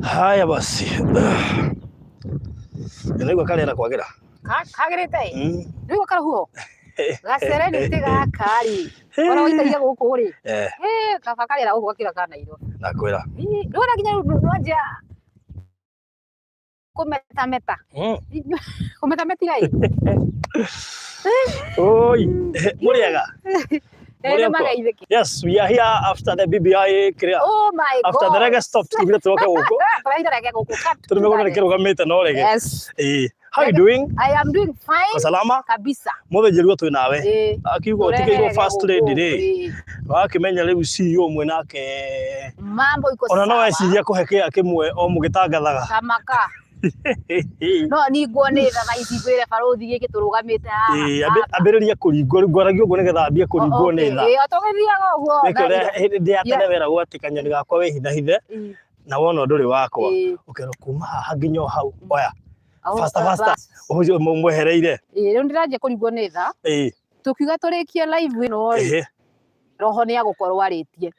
Haya basi. Nĩnaigua karĩera kwagĩra. Kagĩrĩte ĩ? Nĩũigua karũhuho? Gaserenity gaka rĩ, ũrĩa ũikaire gũkũ rĩ, kaba karĩera gũkũ gakĩra ka Nairobi. Ndakwĩra. Ndũrona nginya rĩu nĩwanjia kũmetameta. Kũmetametira ĩ? Oi, mũrĩega? Nĩ mageithĩke. Yes, we are here after the BBI kĩrĩa. Oh my God. After the reggae stopped, tugire tũroke gũkũ. Tũraire reggae gũkũ. Tondũ mĩgũnda nĩ kĩrũgamĩte no reggae. Yes. Ĩĩ. How you doing? I am doing fine. Kwa salama? Kabisa. Mũthĩ njĩruo twĩ nawe. Ĩĩ. Akiuga ũtigĩirwo first lady rĩ. Wakĩmenya rĩu CEO mwĩ nake. Mambo iko sawa. Ona no eciria kũhe kĩea kĩmwe o mũgĩtangathaga. Tamaka. No ningwo nĩ tha thaa ici ngwĩre barũthi gĩkĩ tũrũgamĩte haha. Ĩĩ, ambĩrĩria kũringwo rĩu ngwaragia ũguo nĩgetha ambie kũringwo nĩ tha. Ĩĩ, o tũgĩthiaga ũguo. Nĩkĩo ũrĩa hĩndĩ ya tene weragwo atĩ kanyoni gakwa wĩhithahithe na wona ndũrĩ wakwa ũkerwo kuma haha nginya o hau oya faster faster ũcio mwehereire. Ĩĩ, rĩu ndĩranjia kũringwo nĩ tha. Tũkiuga tũrĩkie live ĩno rĩ, roho nĩ agũkorwo arĩtie.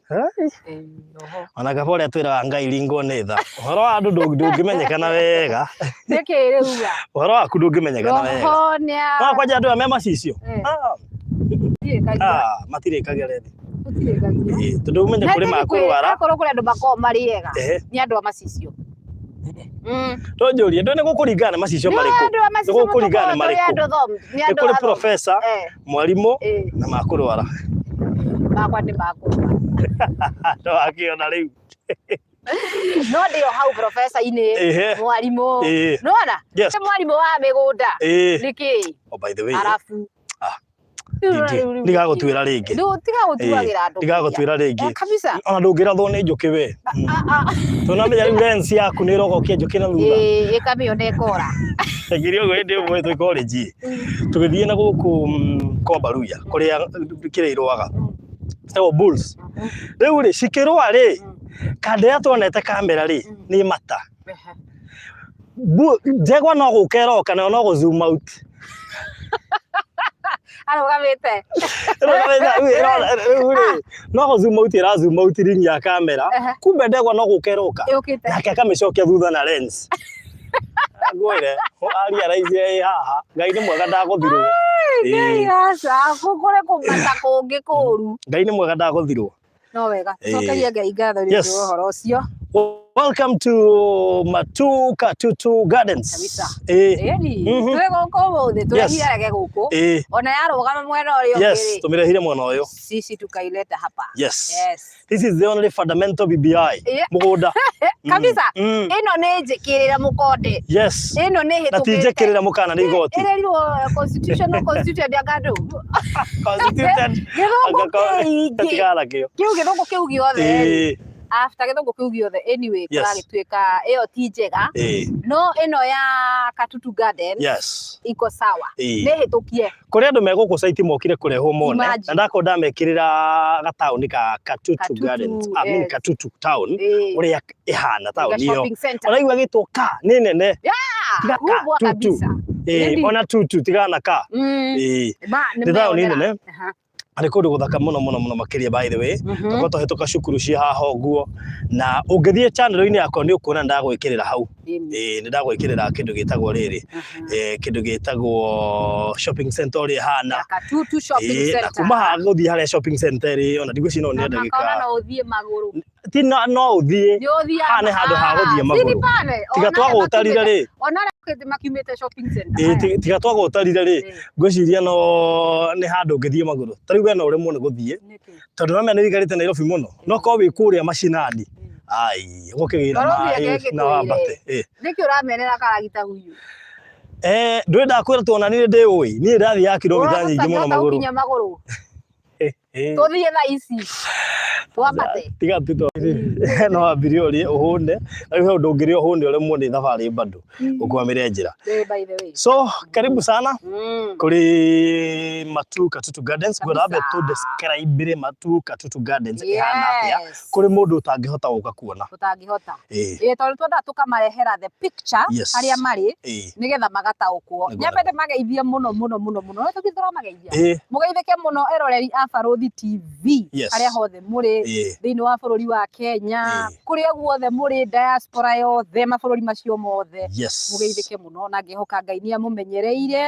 Roho. Ona kaba ũrĩa twĩraga Ngai ringwo nĩ tha. Ũhoro wa andũ ndũngĩmenyekana wega. Nĩkĩ rĩu a? Ũhoro waku ndũngĩmenyekana wega. Roho nĩ a. No kwanja andũ aya me macicio. Matirĩkagia. Ah, matirĩkagia rethi. Matirĩkagia. Tondũ ũmenye kũrĩ ma kũrwara. Akorwo kũrĩ andũ makoragwo marĩ ega, nĩ andũ a macicio. Tonjũrie, ndũĩ nĩ gũkũringana nĩ macicio marĩkũ? Nĩ gũkũringana nĩ marĩkũ? Nĩ kũrĩ professor, mwarimũ na makũrwara. Makwa nĩ makũrwara. No akĩona rĩu. No ndĩ o hau professor-inĩ, mwarimũ. Nĩwona? Yes. Mwarimũ wa mĩgũnda. Nĩkĩ? Oh, by the way. Arabu. Ah. Ndigagũtuĩra rĩngĩ. Tiga gũtuagĩra andũ. Ndigagũtuĩra rĩngĩ. Kabisa. Ona ndũngĩrathwo nĩ njũkĩ we. Tondũ namenya rĩu lens yaku nĩ ĩrogokia njũkĩ na thutha. Ĩĩ, ĩkamĩona ĩkora. Ngiri ũguo hĩndĩ ĩmwe twĩ college tũgĩthiĩ na gũkũ Kombaruya kũrĩa kĩrĩa irũaga. Citagwo bulls. Rĩu rĩ cikĩrũa rĩ, kanda ĩrĩa tuonete kamera rĩ nĩ mata. Njegwa no gũka ĩroka nayo no gũ zoom out. Arũgamĩte. Rĩu rĩ no gũ zoom out ĩra zoom out ring ya kamera kumbe ndegwa no gũka ĩroka. Yũkĩte. Nake akamĩcokia thutha na lens. Ngwĩre, arealize ĩ haha, Ngai nĩ mwega ndagũthirwo. Ngai aca, kũrĩ kũmata kũngĩ kũru. Ngai nĩ mwega ndagũthirwo. No wega. Cokeria Ngai ngatho nĩ ũndũ wa ũhoro ũcio. Welcome to Matu Katutu Gardens. Kabisa. Ĩni, twĩ gũkũ ũmũthĩ, tũrehire rege gũkũ. Ona yarũgama mwena ũrĩa ũngĩ Yes, tũmĩrehire mwena ũyũ. Sisi tukaileta hapa. Yes. Yes. This is the only fundamental BBI. Mũgũnda. Kabisa. Ĩno nĩ njĩkĩrĩre mũkonde. Yes. Ĩno nĩ hĩtũkĩte. Na ti njĩkĩrĩre mũkana nĩ igoti. Ĩrerirwo constitutional constituted anga ndũ. Constituted. Gĩthũngũ kĩingĩ. Tigana nakĩo. Kĩu gĩthũngũ kĩu gĩothe. After gĩthũngũ kĩu gĩothe anyway kũragĩtuĩka ĩyo ti njega. No ĩno ya Katutu Garden. Yes. Iko sawa. Nĩ hĩtũkie. Kũrĩ andũ me gũkũ site mokire kũrehwo mone na ndakorwo ndamekĩrĩra gataũni ka Katutu Gardens, I mean Katutu town ũrĩa ĩhana taũni ĩyo. Ũraigua gĩtwo ka nĩ nene. Tiga ka tutu. Ĩĩ ona tutu tigana na ka. Ĩĩ nĩ taũni nene. Na nĩ kũndũ gũthaka mũno mũno mũno makĩria by the way. Tũkorwo twahĩtũka cukuru ciĩ haha ũguo na ũngĩthiĩ channel-inĩ yakwa nĩ ũkuona nĩ ndagwĩkĩrĩra hau. Ĩĩ nĩ ndagwĩkĩrĩra kĩndũ gĩtagwo rĩrĩ, kĩndũ gĩtagwo shopping center ũrĩa ĩhana. Katutu shopping Ĩĩ, na center. kuma haha gũthiĩ harĩa shopping center ĩrĩ ona ndigwĩciria no nĩ Na ndagĩka makona no ũthiĩ magũrũ. Ti no ũthiĩ. Nĩ ũthiaga. Haha nĩ handũ ha gũthiĩ Si magũrũ. ni pale. Tiga Ona arĩa twagũtarire rĩ. Ona arĩa okĩte makiumĩte shopping center. Ĩĩ, tiga twagũtarire rĩ, ngwĩciria no nĩ handũ ũngĩthiĩ magũrũ. Ta rĩu we no ũremwo nĩ gũthiĩ. Nĩkĩ? Tondũ nĩwamenya nĩ ũikarĩte Nairobi mũno. No korwo wĩ kũrĩa macinani, ai, ũgũkĩgĩra Barũthi maĩ reke na ngĩkwĩre. wambate. Ĩĩ. Nĩkĩ ũramenera karagita huyu? Eh, ndũĩ ndakwĩra tuonanire ndĩ ũĩ. Niĩ ndathiaga kilomita nyingĩ mũno Ũrahota magũrũ. gũkinya magũrũ. Tũthiĩ thaa ici. Twambate. Tiga tu no wambirie ũrĩe ũhũne. Rĩu he ũndũ ũngĩrĩa ũhũne ũremwo nĩ thabarĩ bado. Ũkwamĩre njĩra. By the way. So, karibu sana kũrĩ Matu Katutu Gardens. Ngwenda wambe Kabisa. tũ describe Matu Katutu Gardens ĩhana atĩa Yes. kũrĩ mũndũ ũtangĩhota gũka kuona. Ũtangĩhota. Ĩĩ. Ĩĩ tondũ twendaga tũkamarehera the picture Yes. harĩa marĩ Ĩĩ. nĩgetha magataũkwo. Nĩguo. Nyambe ndĩmageithie mũno mũno mũno mũno. Nĩ tũthiĩ tũramageithia. Ĩĩ. Mũgeithĩke mũno eroreri a Barũthi TV harĩa hothe mũrĩ thĩinĩ wa bũrũri wa Kenya, kũrĩa guothe mũrĩ diaspora yothe, mabũrũri macio mothe, mũgeithĩke mũno na ngĩhoka Ngai nĩ amũmenyereire.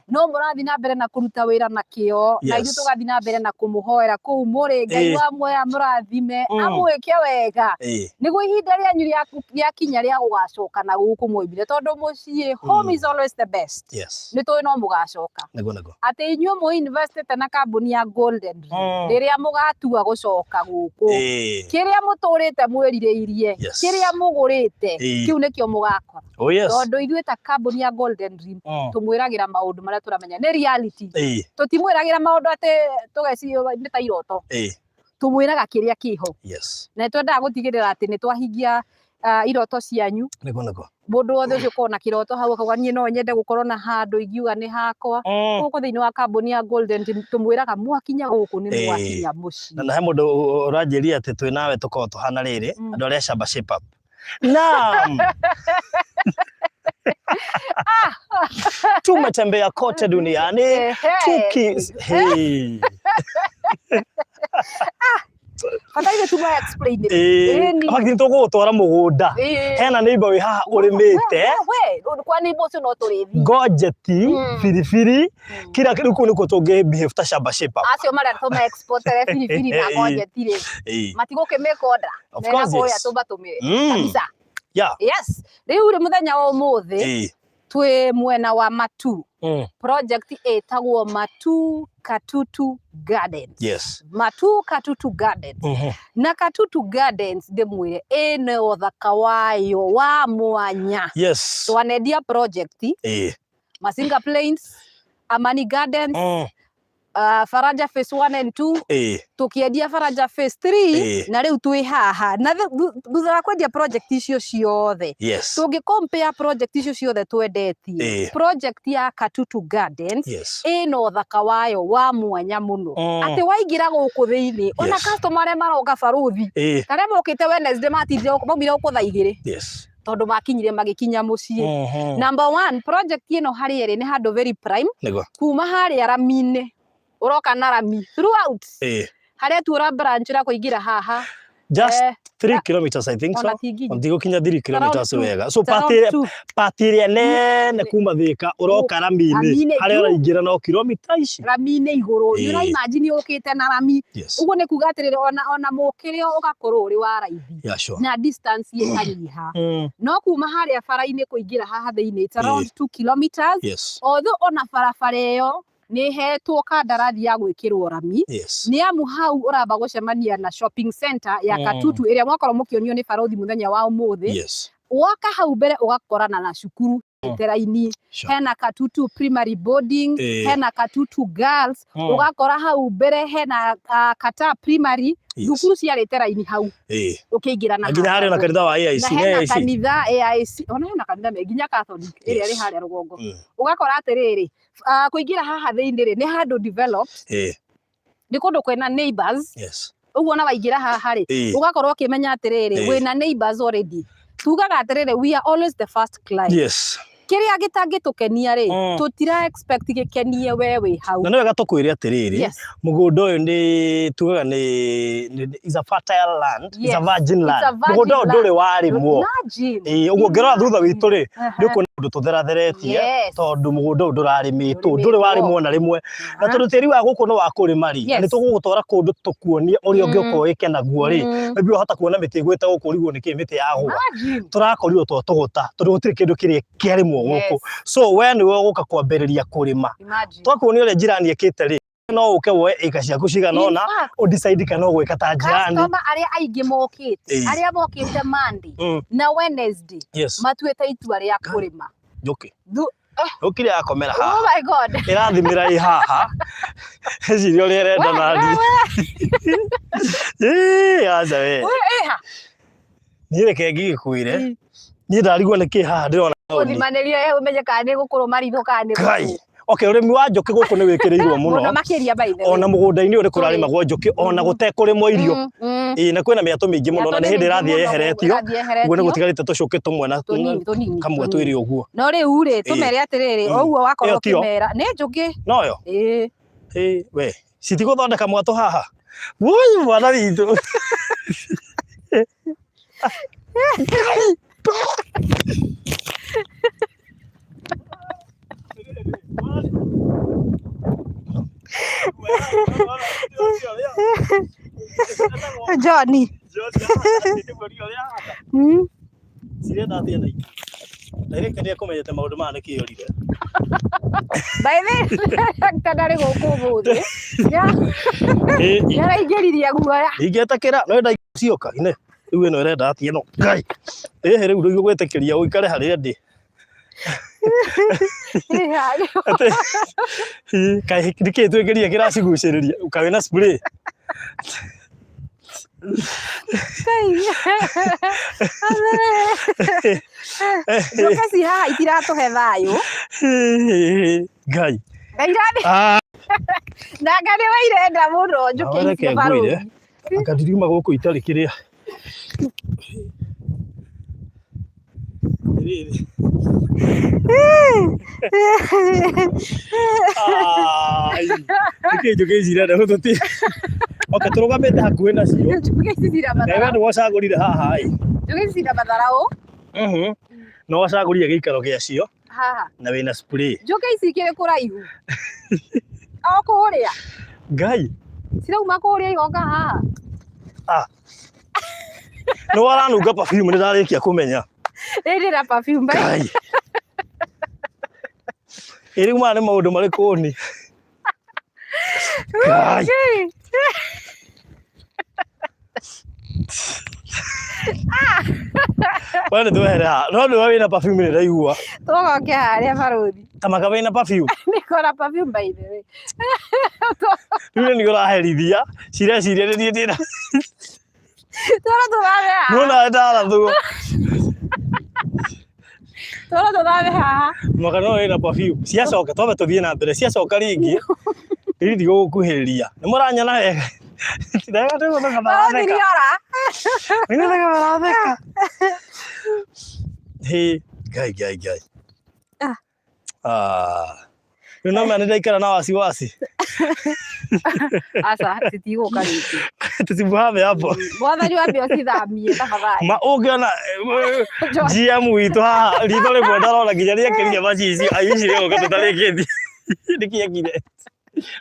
No mũrathiĩ na mbere na kũruta wĩra na kĩo, na ithuĩ tũgathiĩ na mbere na kũmũhoera kũu mũrĩ. Ngai wa muoyo amũrathime, amwĩke wega, nĩguo ihinda rĩanyu rĩakinya rĩa gũgacoka na gũkũ mwoimire, tondũ mũciĩ, home is always the best. Nĩ tũĩ no mũgacoka. Nĩguo nĩguo. Atĩ inyuĩ mũ investĩte na kambuni ya Golden Dream, rĩrĩa mũgatua gũcoka gũkũ, kĩrĩa mũtũrĩte mwĩrirĩirie, kĩrĩa mũgũrĩte, kĩu nĩkĩo mũgakora. Oh yes. Tondũ ithuĩ ta kambuni ya Golden Dream, tũmwĩragĩra maũndũ marĩa tũramenya nĩ reality. Tũtimwĩragĩra maũndũ atĩ tũgeciria nĩ ta iroto. Tũmwĩraga kĩrĩa kĩho. Na nĩ twendaga gũtigĩrĩra atĩ nĩ twahingia iroto cianyu. Nĩguo nĩguo. Mũndũ wothe ũcio ũkoragwo na kĩroto hau akauga niĩ no nyende gũkorwo na handũ ingiuga nĩ hakwa. Gũkũ thĩinĩ wa kambuni ya Golden Dream tũmwĩraga mwakinya gũkũ nĩ mwakinya mũciĩ. Na he mũndũ ũranjĩria atĩ twĩ nawe tũkoragwo tũhana rĩrĩ, andũ arĩa shamba shape up. Naam. Tumetembea kote duniani tuki hey. Bataire tu ma explain. Ĩni. Magithĩ tũgũgũtwara mũgũnda. Hena neighbor wĩ haha ũrĩmĩte. We, kwa neighbor ũcio no tũrĩthiĩ. Ngojeti, biribiri, kila rĩu kũu nĩkuo tũngĩ behave ta shamba shape up. Acio marĩa tũma exportere biribiri na ngojeti rĩ. Matigũkĩmĩka order. Of course, yes. Tũmatũmĩre. Kabisa. Yeah. Yes. Rĩu rĩ mũthenya wa ũmũthĩ twĩ mwena wa Matu. Project ĩtagwo Matu Katutu Gardens. Yes. Matu Katutu Gardens. Na Katutu Gardens ndĩmwĩre ĩna ũthaka wayo wa mwanya. Yes. Twanendia project Masinga Plains, Amani Gardens, Faraja Phase 1 and 2, tukiendia Faraja Phase 3, na rĩu twĩ haha. Na thutha wa kwendia project icio ciothe, tũngĩ compare project icio ciothe twendetie, project ya Katutu Gardens ĩna ũthaka wayo wa mwanya mũno. Atĩ waingĩra gũkũ thĩinĩ, ona customer arĩa maroka barũthi, arĩa mokĩte Wednesday matindire gũkũ, maumire gũkũ thaa igĩrĩ. Tondũ makinyire magĩkinya mũciĩ. Number one, project ĩno harĩa ĩrĩ nĩ handũ very prime. Kuma harĩa rami-inĩ, ũroka na rami throughout. Harĩa tu ũra branch ũra kũingĩra haha. Just 3 kilometers I think so. Ndigũkinya 3 kilometers wega. So party ĩrĩa nene kuma Thika ũroka rami-inĩ harĩa ũraingĩra no kilomita ici. Rami-inĩ igũrũ. Nĩ ũra imagine ũkĩte na rami. Ũguo nĩ kuga atĩrĩrĩ ona mũkĩre ũgakorwo ũrĩ wa raithi. Na distance ĩkanyiha. No kuma harĩa bara-inĩ kũingĩra haha thĩinĩ it's around 2 kilometers. Although ona barabara ĩyo nĩ hetwo kandarathi ya gwĩkĩrwo rami. Nĩ amu hau ũramba gũcemania na shopping center ya Katutu ĩrĩa mwakorwo mũkĩonio nĩ barothi mũthenya wa ũmũthĩ. Woka hau mbere ũgakorana na cukuru teraini. Hena Katutu primary boarding, hena Katutu girls, ũgakora hau mbere hena Kata primary, thukuru ciarĩ teraini hau. Ũkĩingĩra na nginya harĩa na kanitha wa AIC, na hena kanitha AIC, ona hena kanitha me nginya Catholic ĩrĩa ĩrĩ harĩa rũgongo. Ũgakora atĩrĩrĩ, kũingĩra haha thĩinĩ rĩ, nĩ handũ developed. Nĩ kũndũ kwĩna neighbors. Ũguo na waingĩra haha rĩ, ũgakorwo ũkĩmenya atĩrĩrĩ, wĩna neighbors already. Tugaga atĩrĩrĩ, we are always the first client. Kĩrĩa gĩtangĩtũkenia rĩ, tũtira expect gĩkenie we wĩ hau. Na nĩ wega tũkwĩre atĩrĩrĩ, mũgũnda ũyũ nĩ tugaga nĩ is a fertile land, is a virgin land. Mũgũnda ũyũ ndũrĩ warĩmwo. Ũguo ũngĩrora thutha witũ rĩ, nĩ ũkuona kũndũ tũtheratheretie, tondũ mũgũnda ũyũ ndũrarĩmĩtwo, ndũrĩ warĩmwo na rĩmwe. Na tondũ tĩri wa gũkũ nĩ wa kũrĩma rĩ, nĩ tũgũgũtwara kũndũ tũkuonie ũrĩa ũngĩũka wĩke naguo rĩ, maybe wahota kuona mĩtĩ ĩgwĩte gũkũ ũrigwo nĩkĩ mĩtĩ yagũa. Tũrakorirwo to tũgũta, tondũ gũtirĩ kĩndũ kĩrĩa kĩarĩmwo gũkũ. So we nĩwe ũgũka kwambĩrĩria kũrĩma. Twakuonia ũrĩa njirani ĩkĩte rĩ, no ũke woe ĩka ciaku cigana ũna, ũ decide kana ũgwĩka ta njirani. Customer arĩa aingĩ mokĩte, arĩa mokĩte Monday na Wednesday, matuĩte itua rĩa kũrĩma. Njũkĩ. Njũkĩ ĩrakomera haha. Oh my God. Ĩrathimĩra ĩ haha. Ĩciria ũrĩa ĩrenda nani. Aca we. Niĩ reke ngĩgĩkwĩre. Niĩ ndarigwo nĩkĩ haha ndĩrona. Gũthimanĩria ũmenye kana nĩ gũkũrũma ritho kana nĩ Ngai. Okay, ũrĩmi wa njũkĩ gũkũ nĩ wĩkĩrĩirwo mũno. Mũno makĩria by the way. Ona mũgũnda-inĩ ũyũ nĩ kũrarĩmagwo njũkĩ ona gũtekũrĩmwo irio. Na kwĩna mĩatũ mĩingĩ mũno na nĩ hĩndĩ ĩrathiĩ yeheretio. Ũguo nĩ gũtigarĩte tũcũkĩ tũmwe na kamwe twĩrĩ ũguo. No rĩu rĩ, tũmere atĩrĩrĩ, o ũguo wakorwo ũkĩmera, nĩ njũkĩ. Noyo? We. Citigũthondeka mwatũ haha. Woi mwana witũ. Johnny. Cirenda atia na ingĩ? Director nĩ ekũmenyete maũndũ maya nĩkĩ orire. By the way, director ndarĩ gũkũ ũmũthĩ. Nĩaraingĩririe guoya. Ingĩtĩkĩra no enda cioka ine. Rĩu ĩno ĩrenda atia ĩno. Ngai. Ĩhĩ rĩu ndũigũgwĩtĩkĩria ũikare harĩa ndĩ. Kaĩ nĩkĩ twĩkĩrire kĩracigucĩrĩria? Kaĩ wĩna spray? Njoka ci haha itiratũhe thayũ. Ngai. Ngai Na nga nĩ we irenda mũno njũkĩ Reke icio ngwĩre, barũthi. anga ndiriuma gũkũ itarĩ kĩrĩa. Atĩrĩrĩ. Ai, nĩkĩ njũkĩ ici irenda gũtũti? Okay, tũrũgamĩte hakuhĩ nacio. Njũkĩ ici Na we cirabatara nĩ wacagũrire haha ĩ. njũkĩ ici cirabatara ũ Nĩ wacagũrire gĩikaro gĩacio haha. na wĩna spray. Njũkĩ ici ikĩrĩ kũraihu. O kũrĩa. Ngai. Cirauma kũrĩa igoka haha. Ah. Nĩ waranunga perfume nĩ ndarĩkia kũmenya. Rĩrĩ na perfume. Ngai. Ĩ rĩu maya nĩ maũndũ marĩkũ ni? Ngai. We nĩ twehere haha. No nĩwe wĩna perfume nĩ ndaigua. Tũgoke harĩa barũthi. Tamaka wĩna perfume. Nĩkora perfume by the way. Rĩu nĩ ũraherithia. Cireciria nĩ niĩ ndĩna. Toro tũthame haha. Nona ndarathwo. Toro tũthame haha. Mwaka no wĩna perfume. Ciacoka twambe tũthiĩ na mbere. Ciacoka rĩngĩ. Rĩu ndigũgũkuhĩrĩria. Nĩ mũranyona wega. Ndega ndĩgũtheka Barũthi maratheka. nĩora. Nĩgũtheka maratheka. Hĩ, Ngai Ngai Ngai. Ah. Ah. Rĩu no menya nĩndaikara na wasiwasi. Aca, citigũka rĩngĩ. Tusimuhame hapo. Mwathani wambe ũcithamie tafadhali. Ma ũngĩona GM witũ haha ritho rĩmwe ndarona nginya nĩekĩrire macicio aici rĩgũka tũtarĩkĩtie. Nĩkĩ ekire?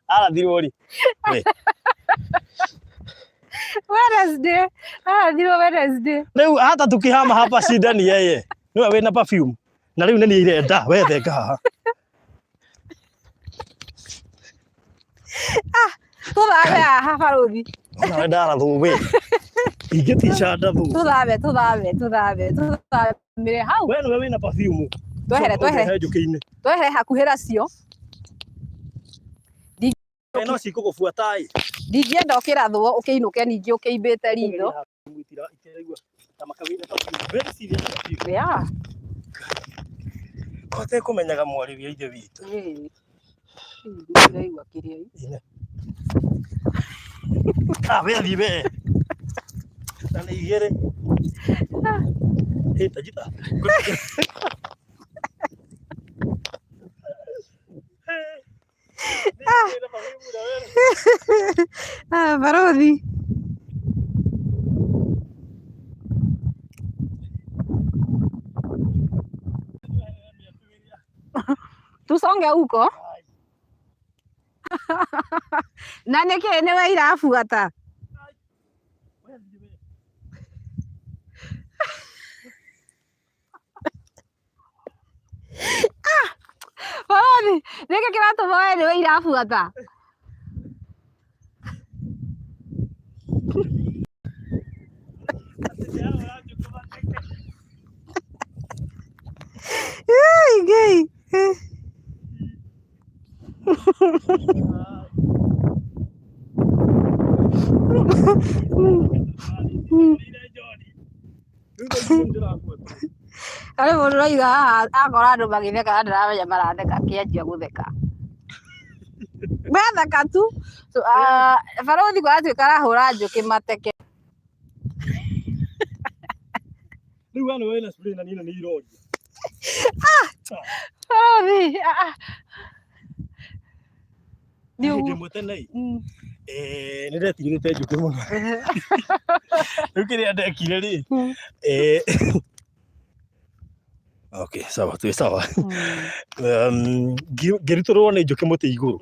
Arathirwo rĩ? We. Wednesday. Arathirwo Wednesday. Rĩu hata tukihama hapa shida ni yeye. Nĩwe wĩna perfume. Na rĩu nĩ niĩ irenda we thenga haha. Tũthame haha barũthi. Ona we ndarathwo we. Ingĩtica ndathwo. Tũthame, tũthame, tũthame, tũthamĩre hau. We nĩwe wĩna perfume. Twehere, twehere. Ũrehe njũkĩ-inĩ. Twehere hakuhĩ nacio. No cikũgũbuata ĩ. Ndingĩenda ũkĩrathwo ũkĩinũke ningĩ ũkĩimbĩte ritho. Yeah. Kote kũmenyaga mwarĩ wa ithe witũ. Ĩĩ. Ndĩraigua kĩrĩa. Ine. Ah, we thiĩ we. Na nĩ igĩrĩ. Ĩ, ta njita. Ah, barũthi. Tusonge huko. Na nĩkĩ nĩwe irabuata? Barũthi, nĩkĩ kĩratũma we nĩwe irabuata? Ngai. Harĩ mũndũ ũrauga haha akora andũ magĩtheka na ndaramenya maratheka akĩanjia gũtheka. Matheka tu. So, ah, barũthi kwaratuĩka arahũra njũkĩ mateke. Rĩu we nĩwe wĩna spray na niĩ nĩ iroria. Barũthi, ah, ah. Nĩ Hĩndĩ ũguo. ĩmwe tene ĩ, nĩ ndetigĩrĩte njũkĩ mũno. Rĩu kĩrĩa ndekire rĩ, okay, sawa, twĩ sawa. Ngĩrutũrũrwo nĩ njũkĩ mũtĩ igũrũ.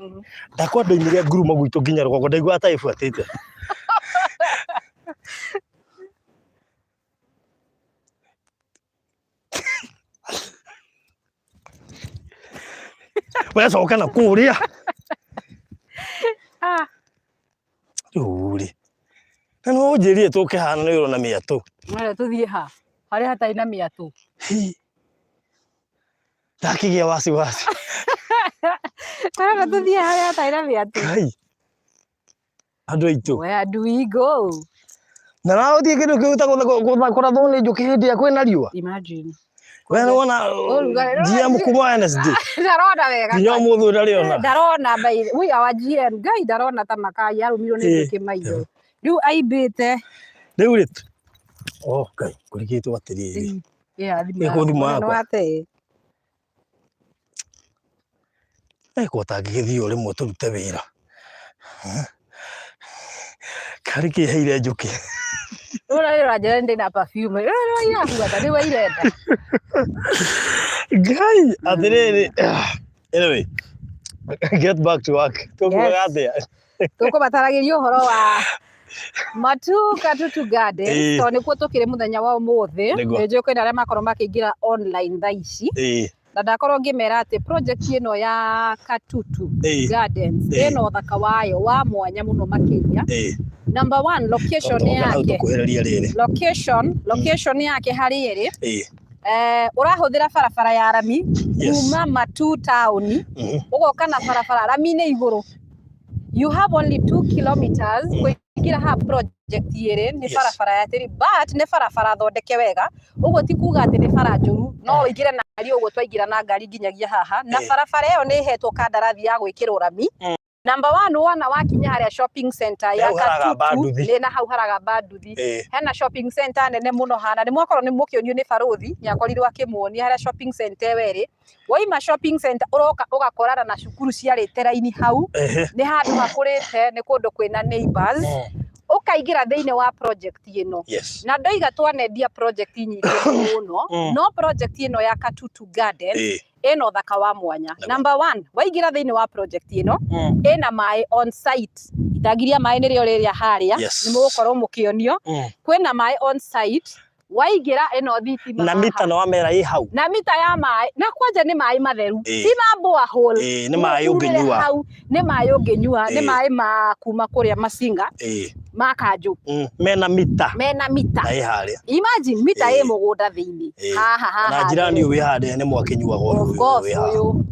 Ndakwa ndoimire nguruma gwitũ nginya rũgongo ndaiguaga ta ĩbuatĩte. We coka na kũrĩa. Ah. Rĩu rĩ, na no ũnjĩrire tũke haha na nĩ ũrona mĩatũ. Wala tũthiĩ ha? Harĩa hatarĩ na mĩatũ. Hi. Ndakĩgĩa wasiwasi. Arenda tũthiĩ harĩa hatarĩ na mĩatũ. Ngai. Andũ aitũ. Where do we go? Na nawe ũthiĩ kĩndũ kĩu ta kũrathwo nĩ njũkĩ hĩndĩ ĩrĩa kwĩna riũa. Imagine. We nĩ wona Ũrugarĩ. GM kuma Wednesday. Ndarona wega. Nginya ũmũthĩ ũyũ ndarĩ ona. Ndarona by we our GM Ngai ndarona ta makai arũmirwo nĩ njũkĩ maitho. Rĩu aimbĩte. Rĩu rĩ, oh Ngai, kũrigĩtwo atĩrĩrĩ. Yeah, thimũ Ĩ, kũ thimũ yakwa. yakwa? Nĩ wate. Ekwo tangĩgĩthiĩ o rĩmwe tũrute wĩra. Karĩ kĩheire njũkĩ. Ũrĩa ũranjĩra ndĩ na perfume. Ũrĩa irabuata nĩwe irenda. Ngai, atĩrĩrĩ. Anyway, get back to work. Tũkugaga atĩa? Tũkũmataragĩria ũhoro wa Matu Katutu Gardens tondũ nĩkuo tũkĩrĩ mũthenya wa ũmũthĩ. Nĩguo. Nĩ njũĩ kwĩna arĩa makorwo makĩingĩra online thaa ici. Na ndakorwo ngĩmera atĩ project ĩno ya Katutu Gardens ĩna ũthaka wayo wa mwanya mũno makĩria. Number one, location Tondũ hau yake. tũkuhĩrĩria rĩrĩ. Location yake harĩa ĩrĩ. Ũrahũthĩra barabara ya rami kuma Matu taũni ũgoka na barabara rami-inĩ igũrũ. You have only 2 kilometers kũingĩra haha project ĩrĩ nĩ barabara ya tĩri, but nĩ barabara thondeke wega, ũguo ti kuga atĩ nĩ bara njũru, no ũingĩre na ngari ũguo twaingĩra na ngari nginyagia haha, na barabara ĩyo nĩ ĩhetwo kandarathi ya gwĩkĩrwo rami. Number one, wona wakinya harĩa shopping center ya Hau haragamba Katutu, nduthi. nĩ na hau haragamba nduthi. Hena shopping center nene mũno hana, nĩ mwakorwo nĩ mũkĩonio nĩ barũthi, nĩ akorirwo akĩmuonia harĩa shopping center ĩyo ĩrĩ. Waima shopping center ũroka ũgakorana na cukuru ciarĩte raini hau, nĩ handũ hakũrĩte, nĩ kũndũ kwĩna neighbors. Ũkaingĩra thĩinĩ wa project ĩno. Na ndoiga twanendia project nyingĩ mũno, no project ĩno ya Katutu Gardens ĩna ũthaka wa mwanya. Number one, waingĩra thĩinĩ wa project ĩno, ĩna maĩ on site. Itangi rĩa maĩ nĩrĩo rĩrĩa harĩa, nĩ mũgũkorwo mũkĩonio. Kwĩna maĩ on site, waingĩra ĩno thitima Na haha. mita no wamera ĩ hau. Na mita ya maĩ, na kwanja nĩ maĩ matheru. Ti ma borehole. Ĩ, nĩ maĩ Umĩre ũngĩnyua. hau, nĩ maĩ ũngĩnyua, nĩ maĩ ma kuma kũrĩa Masinga, ma Kanjũ. Mena mita. Mena mita. Na ĩ harĩa. Imagine mita ĩ mũgũnda thĩinĩ. Haha, haha. Na njirani ũyũ wĩ harĩa nĩ mwakĩnyuaga ũyũ Of course, wĩ haha. ũyũ.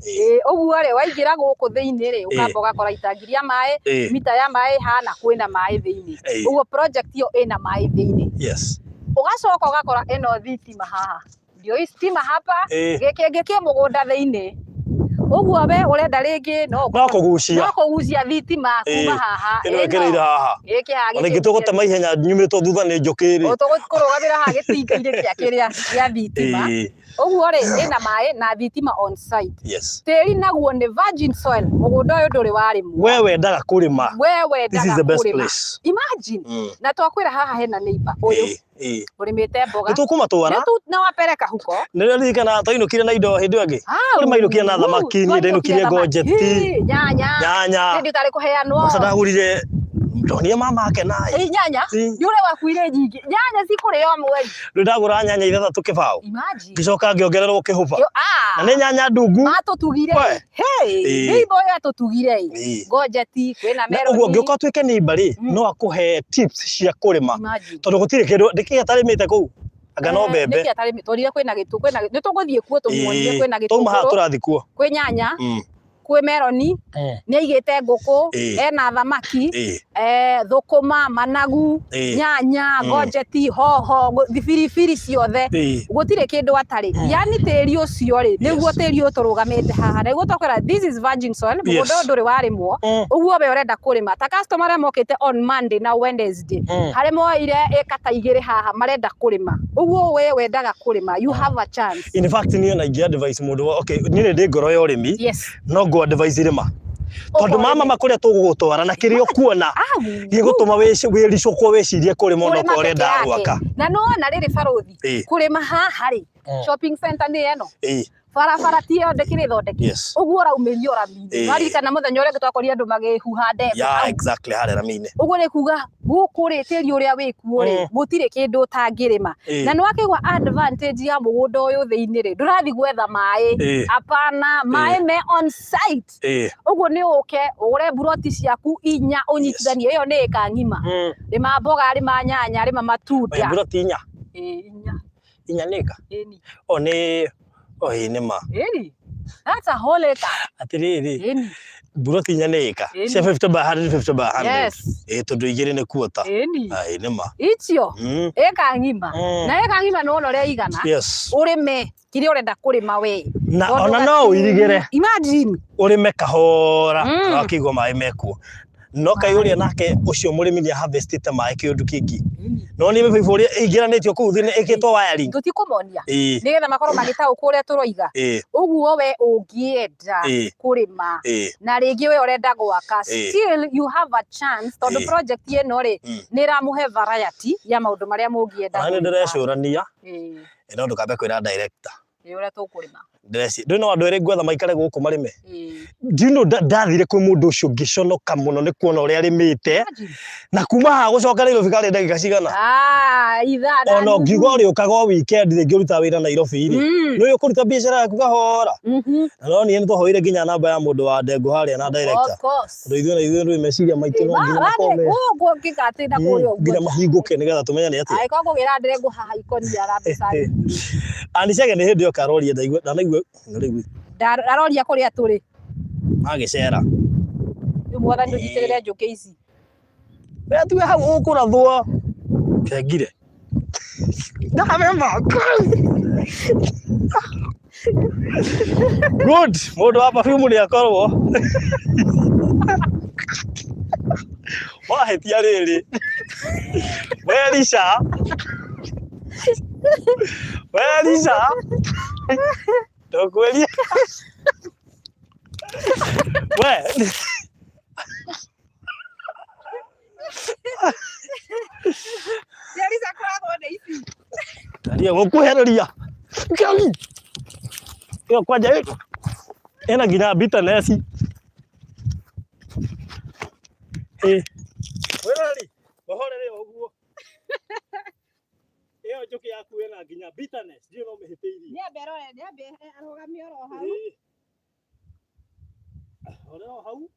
Ũguo rĩ, waingĩra gũkũ thĩinĩ rĩ, ũkamba ũgakora itangi rĩa maĩ, mita ya maĩ hana kwĩna maĩ thĩinĩ. Ũguo project ĩyo ĩna maĩ thĩinĩ. Ũgacoka ũgakora ĩno thitima haha. Ndio hii stima hapa, gĩkĩngĩ kĩ mũgũnda thĩinĩ. Ũguo we ũrenda rĩngĩ no No kũgucia. No kũgucia thitima kuma haha. Ĩno ĩkĩrĩire haha. Gĩkĩ haha Ona ingĩ tũgũtema ihenya nyumĩtwo thutha nĩ njũkĩ rĩ. Tũkũrũgamĩra haha gĩtinga-inĩ kĩa kĩrĩa gĩa thitima. Ũguo rĩ, ĩna maĩ na thitima on site. Tĩri naguo nĩ virgin soil, mũgũnda ũyũ ndũrĩ warĩmwo. We wendaga kũrĩma. We This is wendaga the best kũrĩma. place. Imagine. Na twakwĩra haha hena neighbor ũyũ. Ũrĩmĩte mboga. Nĩ tũkũmatwara. Nĩ tu na wapeleka huko. Nĩ ũririkana twainũkire na indo hĩndĩ ĩyo ĩngĩ? Kũrĩ mainũkire na thamaki, niĩ ndainũkire ngonjeti. Nyanya. Nyanya. Hĩndĩ ũtarĩ kũheanwo. Aca ndagũrire ndonie mama ake naĩ. Ĩ, nyanya? Nĩ ũrĩa wakuire nyingĩ. Nyanya cikũrĩo mweri. Rĩu ndagũra nyanya ithathatũ kĩbaũ. Imagine. Ngĩcoka ngĩongererwo kĩhũba. Yo, ah. Na nĩ nyanya ndungu. Matũtugire. We. Hey, neighbor ũyũ atũtugire. Ngonjeti, kwĩna Na meloni. ũguo ũngĩũka ũtuĩke neighbor rĩ, no akũhe tips cia kũrĩma. Imagine. Tondũ gũtirĩ kĩndũ, ndĩkĩ atarĩmĩte kũu? Anga no mbembe. Nĩkĩ atarĩmĩte? Tũrire kwĩna gĩtũ, kwĩna nĩ tũgũthiĩ kuo tũmuonie kwĩna Twauma haha gĩtũngũrũ, tũrathiĩ kuo. kwĩ nyanya, kwĩ meroni, nĩ aigĩte ngũkũ, ena thamaki, thũkũma, managu, nyanya, ngonjeti, hoho, biribiri ciothe. Gũtirĩ kĩndũ atarĩ. Yani tĩri ũcio rĩ, nĩguo tĩri ũyũ tũrũgamĩte haha. Nĩguo twakwĩra this is virgin soil, mũgũnda ũyũ ndũrĩ warĩmwo. Ũguo we ũrenda kũrĩma. Ta customer arĩa mokĩte on Monday na Wednesday, harĩa moire ĩka ta igĩrĩ haha marenda kũrĩma. Ũguo we wendaga kũrĩma, you have a chance. In fact, niĩ ona ingĩ advise mũndũ, okay, niĩ nĩ ndĩ ngoro ya ũrĩmi, no ngũ advise rĩma. Tondũ mama makũrĩa tũgũgũtwara na kĩrĩa ũkuona gĩgũtũma wĩricũkwo wĩcirie kũrĩma ona Kũrĩma okorwo peke ũrenda yake. gwaka. Na nĩwona rĩrĩ barũthi, kũrĩma haha rĩ, shopping center nĩ ĩno, barabara ti ĩyo ndĩkĩrĩ thondeke, ũguo ũraumĩrio rami-inĩ. Waririkana mũthenya ũrĩa ũngĩ twakorire andũ magĩhuha ndengũ hau? Exactly, harĩa rami-inĩ. Ũguo nĩ kuga gũkũ rĩ, tĩri ũrĩa wĩkuo rĩ, gũtirĩ kĩndũ ũtangĩrĩma. Na nĩ wakĩigua advantage ya mũgũnda ũyũ thĩinĩ rĩ, ndũrathiĩ gwetha maĩ, hapana, maĩ me on site. Ũguo nĩ ũke ũgũre mburoti ciaku inya ũnyitithanie, ĩyo nĩ ĩka ng'ima. Rĩma mboga, rĩma nyanya, rĩma matunda. Mburoti inya? Ĩĩ, inya. Inya nĩ ĩka? Ĩni. O nĩ, o ĩĩ nĩ ma. Ĩni. That's a whole acre. Atĩrĩrĩ, Ĩni. mburoti inya nĩ ĩka? Ĩni. Cia 50 by 100, 50 by 100. Yes. Ĩĩ tondũ igĩrĩ nĩ quarter. Ĩni. Ĩĩ nĩ ma. Icio, ĩka ng'ima. Na ĩka ng'ima nĩ wona ũrĩa igana. Ũrĩme kĩrĩa ũrenda kũrĩma we. Na Tondũ ona no ũirigĩre. Imagine. Ũrĩme kahora, na wakĩigua maĩ mekuo. No kaĩ ũrĩa nake ũcio mũrĩmi nĩ harvestĩte maĩ kĩũndũ kĩngĩ. No nĩ mĩbaibũ ũrĩa ĩingĩranĩtio kũu thĩ ĩkĩtwo wiring. Tũtikũmonia. Nĩgetha makorwo magĩtaũkwo ũrĩa tũroiga. Ũguo we ũngĩenda kũrĩma na rĩngĩ we ũrenda gwaka, still you have a chance tondũ project ĩno rĩ, nĩ ĩramũhe variety ya maũndũ marĩa mũngĩenda Ona nĩ gwĩka. ndĩrecũrania, no ndũkambe kwĩra director. Ĩ ũrĩa tũkũrĩma. Ndĩreci, ndũĩ no andũ erĩ ngwetha maikare gũkũ marĩme. Do you know ndathire kwĩ mũndũ ũcio ngĩconoka mũno nĩ kuona ũrĩa arĩmĩte. Na kuma haha gũcoka Nairobi karĩ ndagĩka cigana? Ah, ithaa na Ona nuthu. ũngiuga ũrĩũkaga o weekend rĩngĩ ũrutaga wĩra Nairobi rĩ. Nĩ ũkũruta biacara yaku kahora. Na no niĩ nĩ twahoire nginya namba ya mũndũ wa ndengũ harĩa na director. Of course. Tondũ ithuĩ na ithuĩ ndũĩ meciria maitũ no nginya makorwo me Gũkũ ngĩgatĩnda kũrĩa ũguo. Nginya mahingũke nĩgetha tũmenye nĩ atĩa. Angĩkorwo ngũgĩra ndengũ haha ikũnia ra mbeca nyingĩ. Anicege nĩ hĩndĩ yoka aroria ndaigua ndanaigua rĩu. Aroria kũrĩa tũrĩ. Agĩcera. Rĩu mwathani ũnyitĩrĩre njũkĩ ici. We tuge hau ũkũrathwo. Kengire. Ndakame maka. Good. Mũndũ wa perfume nĩ akorwo. Wahĩtia rĩrĩ. Werisha. Werisha. Ndũkwĩria. We. Ciarisa kũrathwo nĩ ici. Taria gũkuhereria. Ngai. Ĩyo kwanja ĩna nginya bitterness. Ĩ. Wĩrori, mũhorere ũguo. Ĩyo njũkĩ yaku ĩna nginya bitterness, ndiũĩ no ũmĩhĩtĩirie. Nĩambe arore, nĩambe arũgamie oro hau. Ĩ. Horera o hau.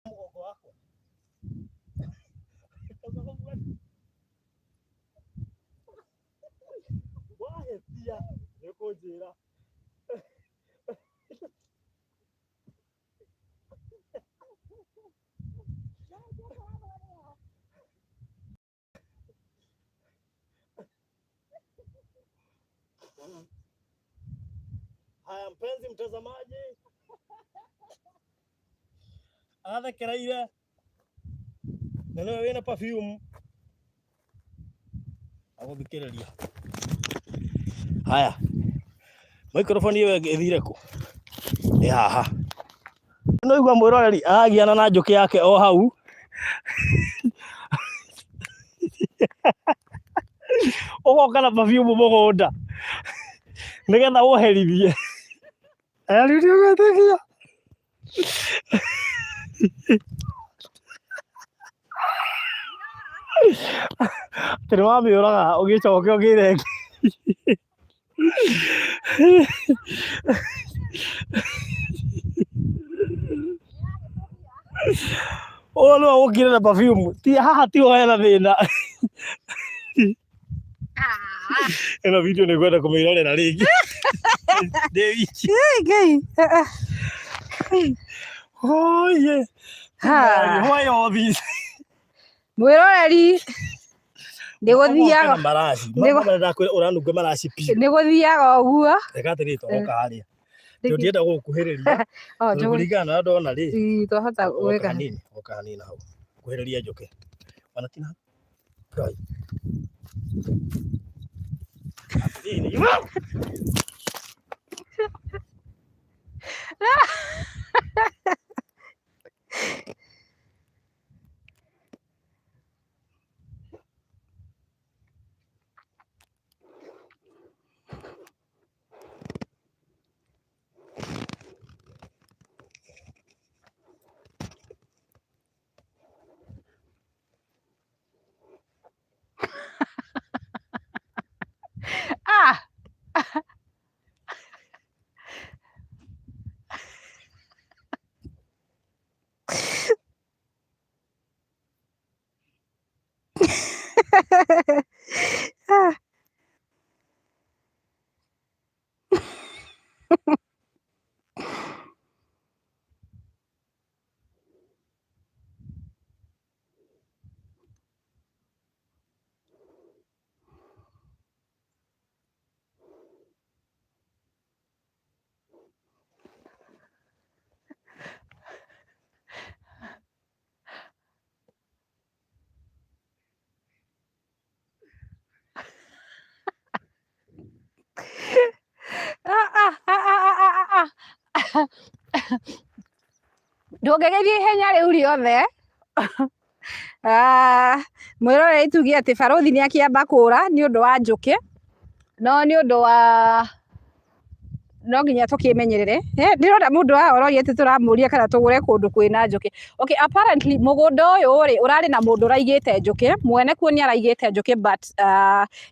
Mũgongo wakwa. Wahĩtia nĩ ũkũnjĩra. Haya, mpenzi mtazamaji, athekereire na nĩwe wĩna perfume agũthikĩrĩria. Haya, microphone ĩyo ĩngĩ ĩthire kũ? Ĩ haha. Nĩ waigua mwĩroreri aragiana na njũkĩ yake o hau. Ũgoka na perfume mũgũnda nĩgetha ũherithie. Rĩu ndiũgwĩtĩkia. Atĩ nĩ wamĩũraga ũgĩcoke ũgĩre ĩngĩ. Ũyũ nĩwe ũkire na perfume. Ti haha tiho hena thĩna. Ĩno video nĩ ngwenda kũmĩrorera rĩngĩ. Ndĩ wiki. Ngai. Oye. Why all this? Mwĩroreri nĩ gũthiaga maraci. Ndakwĩra ũranunga maraci piũ. Nĩ gũthiaga ũguo. Reka atĩrĩrĩ twagoka harĩa. Tondũ ndienda gũgũkuhĩrĩria. Tondũ kũringana na ũrĩa ndona rĩ. Twahota gwĩka. Hanini, oka hanini hau. Kuhĩrĩria njũke. Ona tina. Ngai. Ah! Ah. Ah, ah, ah, ah, ah, ah, ah. Ndũngĩgeithia ihenya rĩu rĩothe. Ah, mwĩroreri tuge atĩ barũthi nĩ akĩamba kũra nĩ ũndũ wa njũkĩ, no nĩ ũndũ wa no nginya tũkĩmenyerere. Eh, ndĩrona mũndũ haha ũroria atĩ tũramũria kana tũgũre kũndũ kwĩna njũkĩ. Okay, apparently mũgũnda ũyũ rĩ ũrarĩ na mũndũ ũraigĩte njũkĩ, mwene kuo nĩ araigĩte njũkĩ but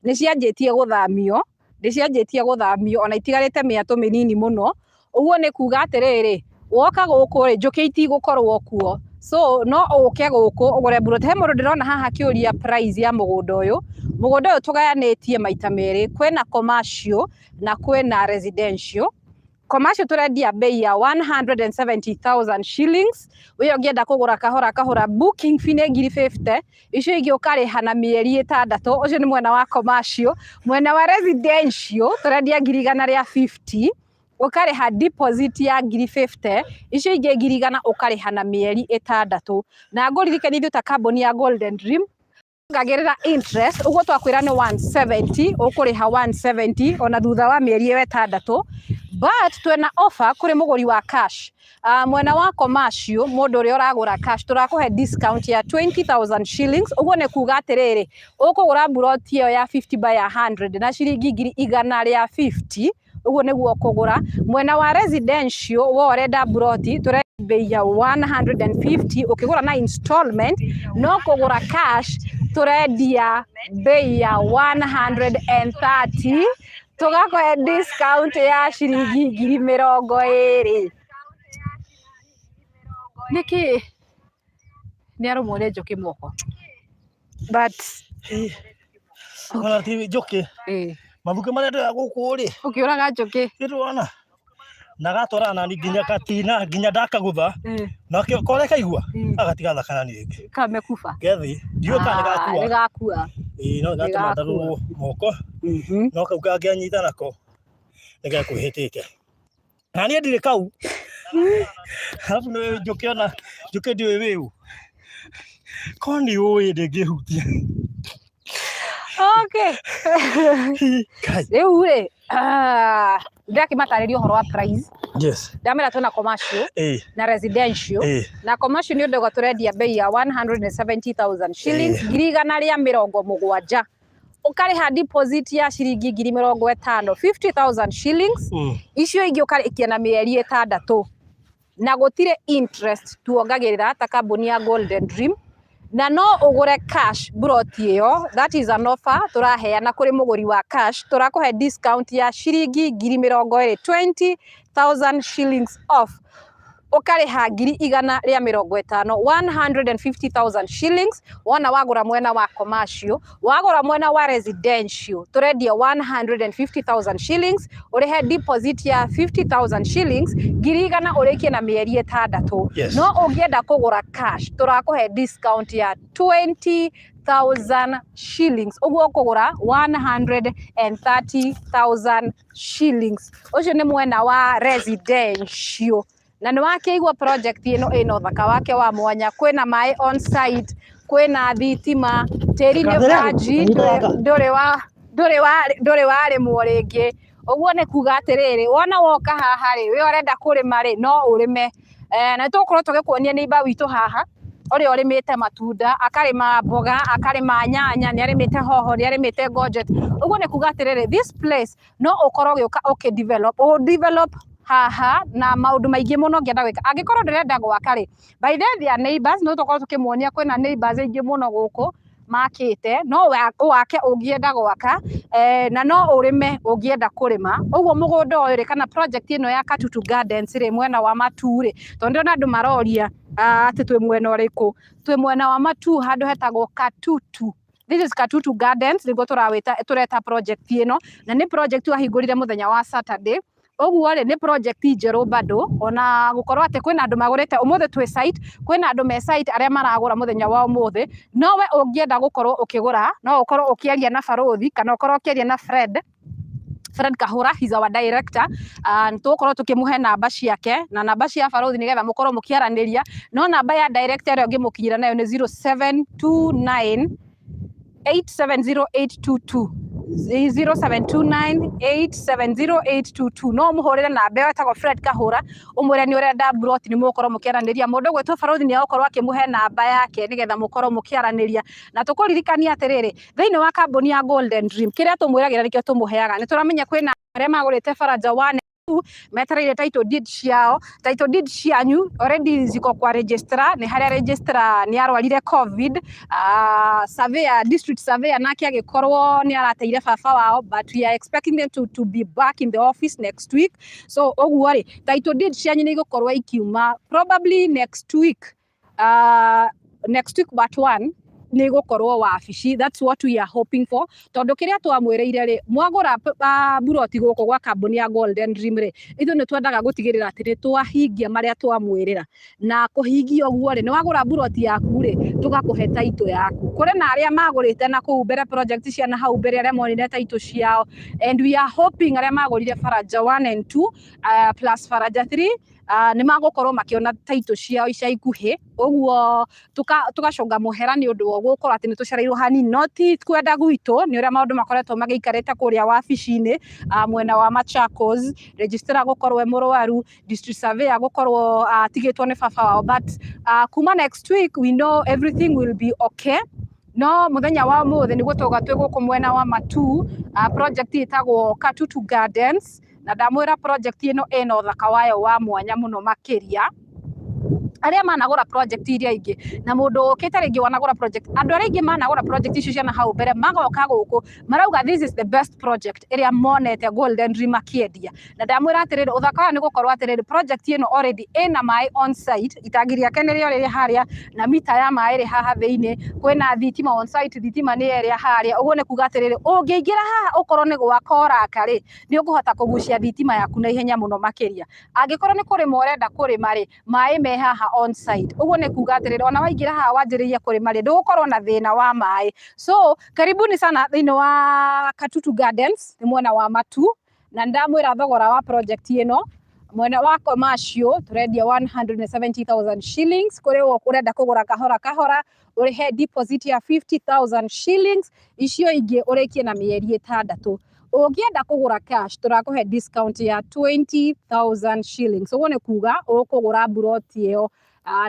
nĩ cianjĩtie gũthamio, nĩ cianjĩtie gũthamio ona itigarĩte mĩatũ mĩnini mũno. Ũguo nĩ kuga atĩrĩrĩ, woka gũkũ rĩ, njũkĩ itigũkorwo kuo. So no ũke gũkũ ũgũre mburoti. He mũndũ ndĩrona haha akĩũria price ya mũgũnda ũyũ. Mũgũnda ũyũ tũgayanĩtie maita merĩ, kwĩna commercial na kwĩna residential. Commercial tũrendia bei ya 170,000 shillings. We ũngĩenda kũgũra kahora kahora, booking fee nĩ ngiri 50, icio ingĩ ũkarĩha na mĩeri ĩtandatũ. Ũcio nĩ mwena wa commercial. Mwena wa residential tũrendia ngiri igana rĩa 50, ũkarĩha deposit ya ngiri 50, icio ingĩ ngiri igana ũkarĩha na mĩeri ĩtandatũ. Na ngũririkanie ithuĩ ta kambuni ya Golden Dream ngagĩrĩra interest, ũguo twakwĩra nĩ 170, ũkũrĩha 170 ona thutha wa mĩeri ĩyo ĩtandatũ. But twĩna offer kũrĩ mũgũri wa cash. Mwena wa commercial, mũndũ ũrĩa ũragũra cash tũrakũhe discount ya 20,000 shillings. Ũguo nĩ kuga atĩrĩrĩ, ũkũgũra mburoti ĩyo ya 50 by 100 na ciringi ngiri igana rĩa 50, ũguo nĩguo ũkũgũra. Mwena wa residential, wo ũrenda mburoti tũrendia bei ya 150 ũkĩgũra na installment, no kũgũra cash tũrendia bei ya 130, tũgakũhe discount ya ciringi ngiri mĩrongo ĩrĩ. Nĩkĩ nĩ arũmwo nĩ njũkĩ moko? But Ona ti njũkĩ. Mathukĩ marĩa ndoya gũkũ rĩ. Ũkĩũraga njũkĩ. Nĩndĩrona. Na gatwarana nani nginya gatina nginya ndakagũtha. Nakĩo kore kaigua agatiga thaka nani rĩngĩ. Kamekuba. Gethi. Ndiũĩ kana nĩ gakua. Nĩ gakua. Ĩĩ no gatũma ndarũrwo moko. No kau kangĩanyita nako nĩ gekwĩhĩtĩte. Na niĩ ndirĩ kau. Arabu nĩ njũkĩ ona njũkĩ ndiũĩ wĩũ. Korwo nĩ ũĩ ndĩngĩhutia. Okay. Rĩu rĩ, ndĩrakĩmatarĩria ũhoro wa price. Yes. Ndamera twĩna commercial na residential. Na commercial nĩ ũndũ tũrendia bei ya 170,000 shillings, ngiri igana rĩa mĩrongo mũgwanja. Ũkarĩha deposit ya ciringi ngiri mĩrongo ĩtano, 50,000 shillings. Icio ingĩ ũkarĩkia na mĩeri ĩtandatũ. Na gũtirĩ interest tuongagĩrĩra ta kambuni ya Golden Dream. Na no ũgũre cash mburoti ĩyo, that is an offer tũraheana kũrĩ mũgũri wa cash, tũrakũhe discount ya ciringi ngiri mĩrongo ĩrĩ, 20,000 shillings off. Ũkarĩha ngiri igana rĩa mĩrongo ĩtano, 150,000 shillings, wona wagũra mwena wa commercial. Wagũra mwena wa residential tũrendia 150,000 shillings, ũrĩhe deposit ya 50,000 shillings, ngiri igana ũrĩkie na mĩeri ĩtandatũ. Yes. No ũngĩenda kũgũra cash tũrakũhe discount ya 20,000 shillings, ũguo ũkũgũra 130,000 shillings. Ũcio nĩ mwena wa residential. Na nĩ wakĩigua project ĩno ĩna ũthaka wake wa mwanya, kwĩna maĩ on site, kwĩna thitima, tĩri nĩ virgin, ndũrĩ wa Ndũrĩ ndũrĩ warĩmwo rĩngĩ. Ũguo nĩ kuga atĩrĩrĩ, wona woka haha rĩ, we ũrenda kũrĩma rĩ, no ũrĩme. Na nĩ tũgũkorwo tũgĩkuonia neighbour witũ haha, ũrĩa ũrĩmĩte matunda, akarĩma mboga, akarĩma nyanya, nĩ arĩmĩte hoho, nĩ arĩmĩte courgette. Ũguo nĩ kuga atĩrĩrĩ, this place no ũkorwo ũgĩũka ũkĩ develop, ũ develop haha na maũndũ maingĩ mũno ũngĩenda gwĩka. Angĩkorwo ndũrenda gwaka rĩ, by the way, their neighbors, no tũkorwo tũkĩmuonia kwĩna neighbors aingĩ mũno gũkũ makĩte, no wake ũngĩenda gwaka, na no ũrĩme ũngĩenda kũrĩma. Ũguo mũgũnda ũyũ rĩ, kana project ĩno ya Katutu Gardens rĩ, mwena wa Matuu rĩ, tondũ ndĩrona andũ maroria atĩ twĩ mwena ũrĩkũ. Twĩ mwena wa Matuu handũ hetagwo Katutu. This is Katutu Gardens, nĩguo tũrawĩta tũreta project ĩno, na nĩ project wahingũrire mũthenya wa Saturday. Ũguo rĩ, nĩ project njerũ bado, ona gũkorwo atĩ kwĩna andũ magũrĩte ũmũthĩ twĩ site, kwĩna andũ me site arĩa maragũra mũthenya wa ũmũthĩ. No we ũngĩenda gũkorwo ũkĩgũra, no ũkorwo ũkĩaria na barũthi kana ũkorwo ũkĩaria na Fred, Fred Kahura, he's our director. Nĩ tũgũkorwo tũkĩmũhe namba ciake na namba cia barũthi nĩgetha mũkorwo mũkĩaranĩria. No namba ya director ĩrĩa ũngĩmũkinyĩra nayo nĩ 0729 870822, 0729 870822. No mũhũrĩre namba ĩyo ĩtagwo Fred Kahũra, ũmwĩre nĩ ũrenda mburoti, nĩ mũgũkorwo mũkĩaranĩria. Mũndũ ũgwĩtwo barũthi nĩ egũkorwo akĩmũhe namba yake nĩgetha mũkorwo mũkĩaranĩria. Na tũkũririkania atĩrĩrĩ, thĩinĩ wa kambuni ya Golden Dream, kĩrĩa tũmwĩragĩra nĩkĩo tũmũheaga. Nĩ tũramenya kwĩna arĩa magũrĩte Faraja 1, metereire title deed ciao. Title deed cianyu already ziko kwa registrar, nĩ harĩa registrar nĩ arwarire COVID, surveyor, district surveyor nake agĩkorwo nĩ arateire baba wao, but we are expecting them to be back in the office next week. So ũguo rĩ, title deed cianyu nĩ igũkorwo ikiuma probably next week, next week but one nĩ igũkorwo wabici. That's what we are hoping for, tondũ kĩrĩa twamwĩrĩire rĩ, mwagũra mburoti gũkũ gwa kambuni ya Golden Dream rĩ, ithuĩ nĩ twendaga gũtigĩrĩra atĩ nĩ twahingia marĩa twamwĩrĩra. Na kũhingia ũguo rĩ, nĩ wagũra mburoti yaku rĩ, tũgakũhe title yaku. Kũrĩ na arĩa magũrĩte na kũu mbere, project cia na hau mbere, arĩa monire title ciao, and we are hoping arĩa magũrire Faraja 1 and 2 plus Faraja 3 nĩ magũkorwo makĩona title ciao ica ikuhĩ. Ũguo tũgacũnga mũhera nĩ ũndũ wa gũkorwo atĩ nĩ tũcereirwo hanini, no ti kwenda gwitũ, nĩ ũrĩa maũndũ makoretwo magĩikarĩte kũrĩa wabici-inĩ mwena wa Machakos, registrar gũkorwo e mũrwaru, district surveyor gũkorwo atigĩtwo nĩ baba wao, but kuma next week we know everything will be okay. No mũthenya wa ũmũthĩ nĩguo tauga twĩ gũkũ mwena wa Matuu, project ĩtagwo Katutu Gardens, na ndamwĩra project ĩno ĩna ũthaka wayo wa mwanya mũno makĩria. Arĩa managũra project iria ingĩ na mũndũ ũkĩte rĩngĩ wanagũra project, andũ arĩa aingĩ managũra project icio cia na hau mbere magoka gũkũ marauga this is the best project ĩrĩa monete Golden Dream akĩendia. Na ndamwĩra atĩrĩrĩ, ũthaka ũyũ nĩ gũkorwo atĩrĩrĩ, project ĩno already ĩna maĩ on site, itangi rĩake nĩrĩo rĩrĩ harĩa na mita ya maĩ ĩrĩ haha thĩinĩ. Kwĩna thitima on site, thitima nĩ ĩrĩa harĩa. Ũguo nĩ kuga atĩrĩrĩ, ũngĩingĩra haha ũkorwo nĩ gwaka ũraka rĩ, nĩ ũkũhota kũgucia thitima yaku na ihenya mũno makĩria. Angĩkorwo nĩ kũrĩma ũrenda kũrĩma rĩ, maĩ me haha on site. Ũguo nĩ kuga atĩrĩrĩ, ona waingĩra haha wanjĩrĩrie kũrĩma rĩ, ndũgũkorwo na thĩna wa maĩ. So karibuni sana thĩinĩ wa Katutu Gardens, nĩ mwena wa Matuu, na nĩndamwĩra thogora wa project ĩno. Mwena wa commercial tũrendia 170,000 shillings. Kũrĩ ũrenda kũgũra kahora kahora, ũrĩhe deposit ya 50,000 shillings, icio ingĩ ũrĩkie na mĩeri 6. Ũngĩenda kũgũra cash, tũrakũhe discount ya 20,000 shillings. Ũguo nĩ kuga ũkũgũra mburoti ĩyo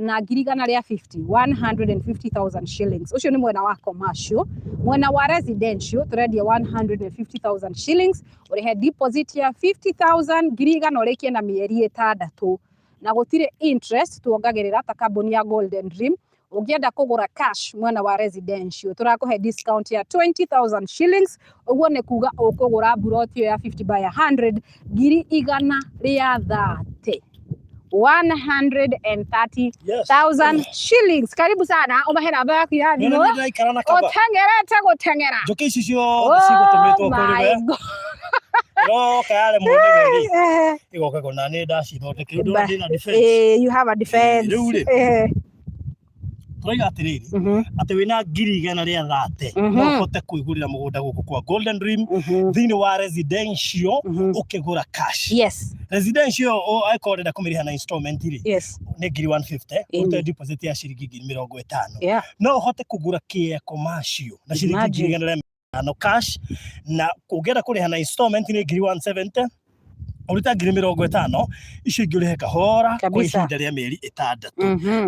na ngiri igana rĩa 50, 150,000 shillings. Ũcio nĩ mwena wa commercial. Mwena wa residential tũrendia 150,000 shillings, ũrĩhe deposit ya 50,000, 100,000, ũrĩkie na mĩeri 6, na gũtirĩ interest tuongagĩrĩra ta kambuni ya Golden Dream. Ũngĩenda kũgũra cash mwena wa residential, tũrakũhe discount ya 20,000 shillings. Ũguo nĩ kuga ũkũgũra mburoti ĩyo ya 50 by 100 130,000, 130,000 shillings. Karibu sana, ũmahe namba yaku ya thimũ. Ndĩraikara na kaba. Ũteng'erete gũteng'era. Njũkĩ ici ciothe cigũtũmĩtwo kũrĩ my we. God. Ĩroka yaremwo nĩ we rĩ, ĩgoka kũna nĩ ndacithondekire ndona ndĩna defense. You have a defense. Rĩu rĩ, tũraiga atĩrĩrĩ, atĩ wĩna 130,000 no ũhote kwĩgũrĩra mũgũnda gũkũ kwa Golden Dream thĩinĩ wa residential ũkĩgũra cash. Residential angĩkorwo ũrenda kũmĩrĩha na installment rĩ, nĩ 150,000, ũrute deposit ya ciringi 50,000. No ũhote kũgũra kĩa commercial na ciringi Imagine. 130,000. Ĩtano cash, na ũngĩenda kũrĩha na installment nĩ 170,000, ũruta 50,000, icio ingĩ ũrĩhe kahora kwa ihinda rĩa mĩeri 6.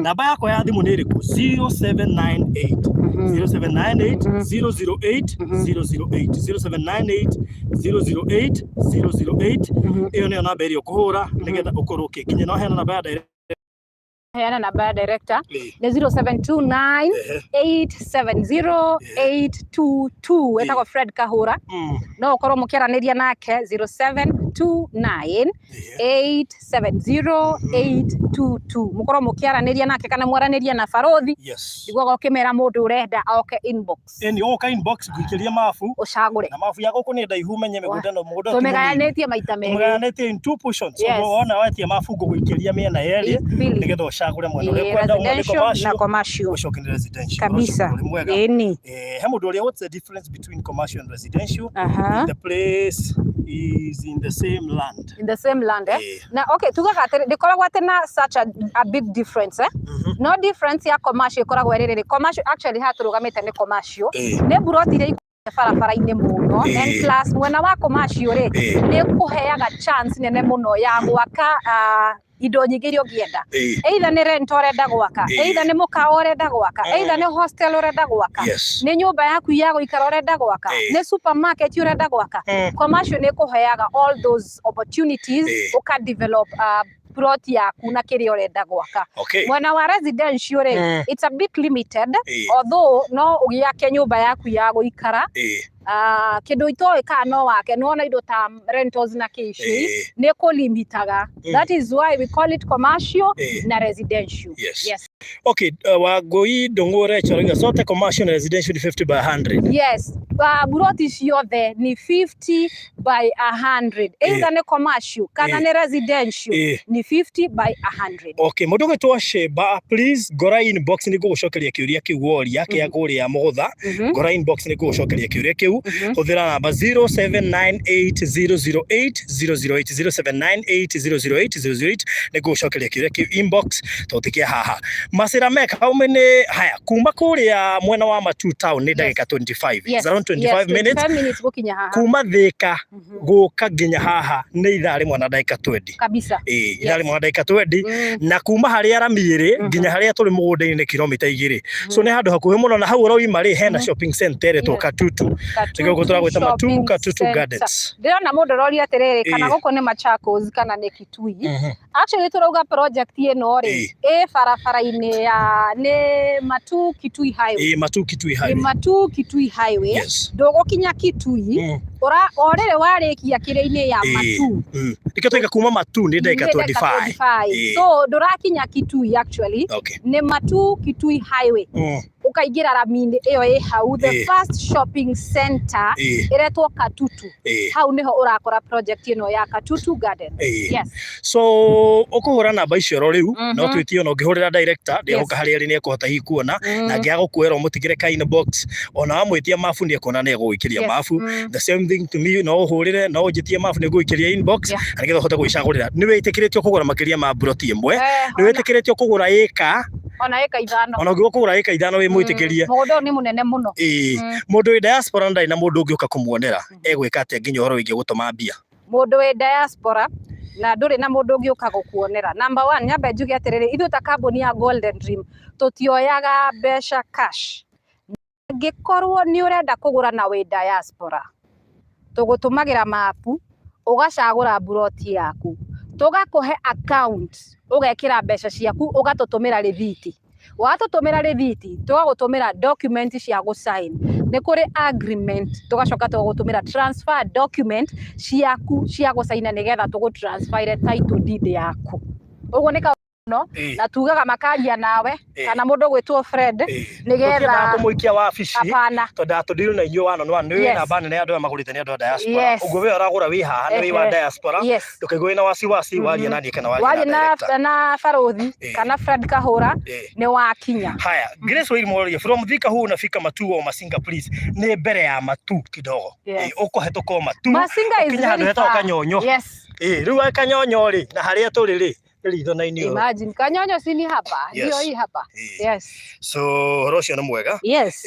Namba yakwa ya thimũ nĩ ĩrĩkũ? 0798 0798 008 008, 0798 008 008. Ĩyo nĩyo namba ĩrĩa ũkũhũra nĩgetha ũkorwo ũkĩnginya. No heana namba ya direct. Heana namba ya director. Nĩ 0729 870 822, etagwo Fred Kahura. No ũkorwo mũkĩaranĩria nake 0729 870 822, mũkorwo mũkĩaranĩria nake kana mwaranĩria na barothi. Niguo ũkĩmera mũndũ ũrenda oke inbox. Ĩni ũka inbox ngũikĩrie mabu. Ũcagũre. Na mabu ya gũkũ nĩ ndaihu, menye mĩgũnda ĩno, mũgũnda ũyũ ti mũnini. Tũmĩgayanĩtie maita merĩ. Tũmĩgayanĩtie in two portions. Ũguo wona wetia mabu ngũgũikĩria mĩena yerĩ nĩgetha ũcagũre mwena ũrĩa ũkwenda. Ũmwe nĩ residential na commercial. Ũcio ũngĩ nĩ residential. Kabisa. Ũrĩ mwega. Ĩni. He mũndũ ũrĩa, "What's the difference between commercial and residential?" The place is in the same land. In the same land, eh? Na okay, tugaga atĩ ndĩkoragwo atĩ na such a big difference, eh? No difference ya commercial ĩkoragwo ĩrĩ rĩrĩ, commercial actually haha tũrũgamĩte nĩ commercial. Nĩ mburoti iria ikuhĩte barabara-inĩ mũno. And plus mwena wa commercial rĩ, nĩ kũheaga chance nene mũno ya gwaka indo nyingĩ iria ũngĩenda. Either nĩ rent ũrenda gwaka, either nĩ mũkawa ũrenda gwaka, either nĩ hostel ũrenda gwaka, nĩ nyũmba yaku ya gũikara ũrenda gwaka, nĩ supermarket ũrenda gwaka. Commercial nĩ ĩkũheaga all those opportunities, ũka develop plot yaku na kĩrĩa ũrenda gwaka. Mwena wa residential rĩ, it's a bit limited, although no ũgĩake nyũmba yaku ya gũikara. Kĩndũ itoĩ kana no wake nĩwona indo ta rentals na kĩici nĩ kũlimitaga. That is why we call it commercial na residential. Yes. Okay, Wangũi Ndũng'ũ Recho arauga zote commercial na residential ni 50 by 100. Yes, buroti ciothe ni 50 by 100, either nĩ commercial kana nĩ residential, ni 50 by 100. Okay, mũndũ ũgwĩtwo Sheba, please ngora inbox nĩ ngũgũcokeria kĩũria kĩu woria kĩa kũrĩa Mũgũtha. Ngora inbox nĩ ngũgũcokeria kĩũria kĩu. Hũthĩra namba 0798008008, 0798008008, nĩ ngũgũcokeria kĩũria kĩu inbox tondũ ti kĩa haha. Macira meka how many? Haya, kuma kũrĩa mwena wa Matu town nĩ ndagĩka 25. It's around 25 minutes. 25 minutes gũkinya haha. Kuma Thika gũka nginya haha nĩ ithaa rĩmwe na ndagĩka 20. Ĩĩ, ithaa rĩmwe na ndagĩka 20. Na kuma harĩa rami ĩrĩ nginya harĩa tũrĩ mũgũnda-inĩ nĩ kilomita 2, so nĩ handũ hakuhĩ mũno. Na hau ũroima rĩ, hena shopping center ĩretwo Katutu. Katutu Nĩkĩo tũragwĩta Matu Shopping Katutu Center. Gardens. Ndĩrona mũndũ ũroria atĩrĩrĩ, kana gũkũ nĩ Machakos kana nĩ Kitui. Actually tũrauga project ĩno rĩ, ĩ barabara-inĩ ya nĩ Matu Kitui Highway. Ĩĩ, Matu Kitui Nĩ Highway. Matu Kitui Highway. Ndũgũkinya Kitui, ũra o rĩrĩ warĩkia kĩrĩa-inĩ ya Matu. Nĩkĩo twaiga kuma Matu nĩ ndagĩka Nĩ ndagĩka 25. 25. So ndũrakinya Kitui actually. Nĩ Matu Kitui Highway. Ũkaingĩra rami-inĩ ĩyo ĩ hau, the first shopping center ĩretwo Katutu. Hau nĩho ũrakora project ĩno ya Katutu Gardens. Yes. So ũkũhũra namba icio oro rĩu. No twĩtie ona ũngĩhũrĩra director, ndĩegũka harĩa arĩ, nĩ ekũhota hihi kuona. Na angĩaga gũkuoera, ũmũtigĩre ka inbox. Ona wamwĩtia mabu nĩ ekuona, nĩ egũgũikĩria mabu. The same thing to me, no ũhũrĩre, no ũnjĩtie mabu, nĩ ngũgũikĩria inbox na nĩgetha ũhote gwĩcagũrĩra. Nĩ wĩtĩkĩrĩtio kũgũra makĩria ma mburoti ĩmwe. Nĩ wĩtĩkĩrĩtio kũgũra ĩka Ona ĩka 5. Ona ũngĩũka kũgũra ĩka 5 wĩ mwĩtĩkĩrie. Mũgũnda ũyũ nĩ mũnene mũno. Ĩĩ. Mũndũ wĩ diaspora na ndarĩ na mũndũ ũngĩũka kũmuonera, egwĩka atĩa nginya ũhoro wĩgiĩ gũtũma mbia? Mũndũ wĩ diaspora na ndũrĩ na mũndũ ũngĩũka gũkuonera, number one, nyambe njuge atĩrĩrĩ, ithuĩ ta kambuni ya Golden Dream tũtioyaga mbeca cash. Angĩkorwo nĩ ũrenda kũgũra na wĩ diaspora, tũgũtũmagĩra mapu, ũgacagũra mburoti yaku, tũgakũhe account, ũgekĩra mbeca ciaku, ũgatũtũmĩra rĩthiti. Watũtũmĩra rĩthiti, tũgagũtũmĩra document cia gũ-sign. Nĩ kũrĩ agreement, tũgacoka tũgagũtũmĩra transfer document ciaku cia gũcaina nĩgetha tũgũ transfer title deed yaku. Ũguo nĩ no na tugaga makaria nawe kana mũndũ ũgwĩtwo Fred nĩgetha Tũtiendaga kũmũikia wabici. Hapana. Twendaga tũdeal na inyuĩ one on one. Nĩ wĩ namba nene ya andũ aya magũrĩte nĩ andũ a diaspora. Ũguo we ũragũra wĩ haha na wĩ wa diaspora, ndũkaigua wĩna wasiwasi waria na niĩ kana waria waria na na director. Na barothi kana Fred Kahũra nĩ wakinya. Haya, Grace Wairimu aroria, "From Thika huu unafika Matu wa Masinga, please?" Nĩ mbere ya Matu kidogo. Ũkũhetũka o Matu Masinga is ũkinye handũ very hetagwo far. Kanyonyo. Rĩu wa Kanyonyo rĩ, na harĩa tũrĩ rĩ, Ritho na iniũrũ. Imagine kanyonyo sini hapa. Yes. Ndio hii hapa. Yes. So ũhoro ũcio nĩ mwega. Yes.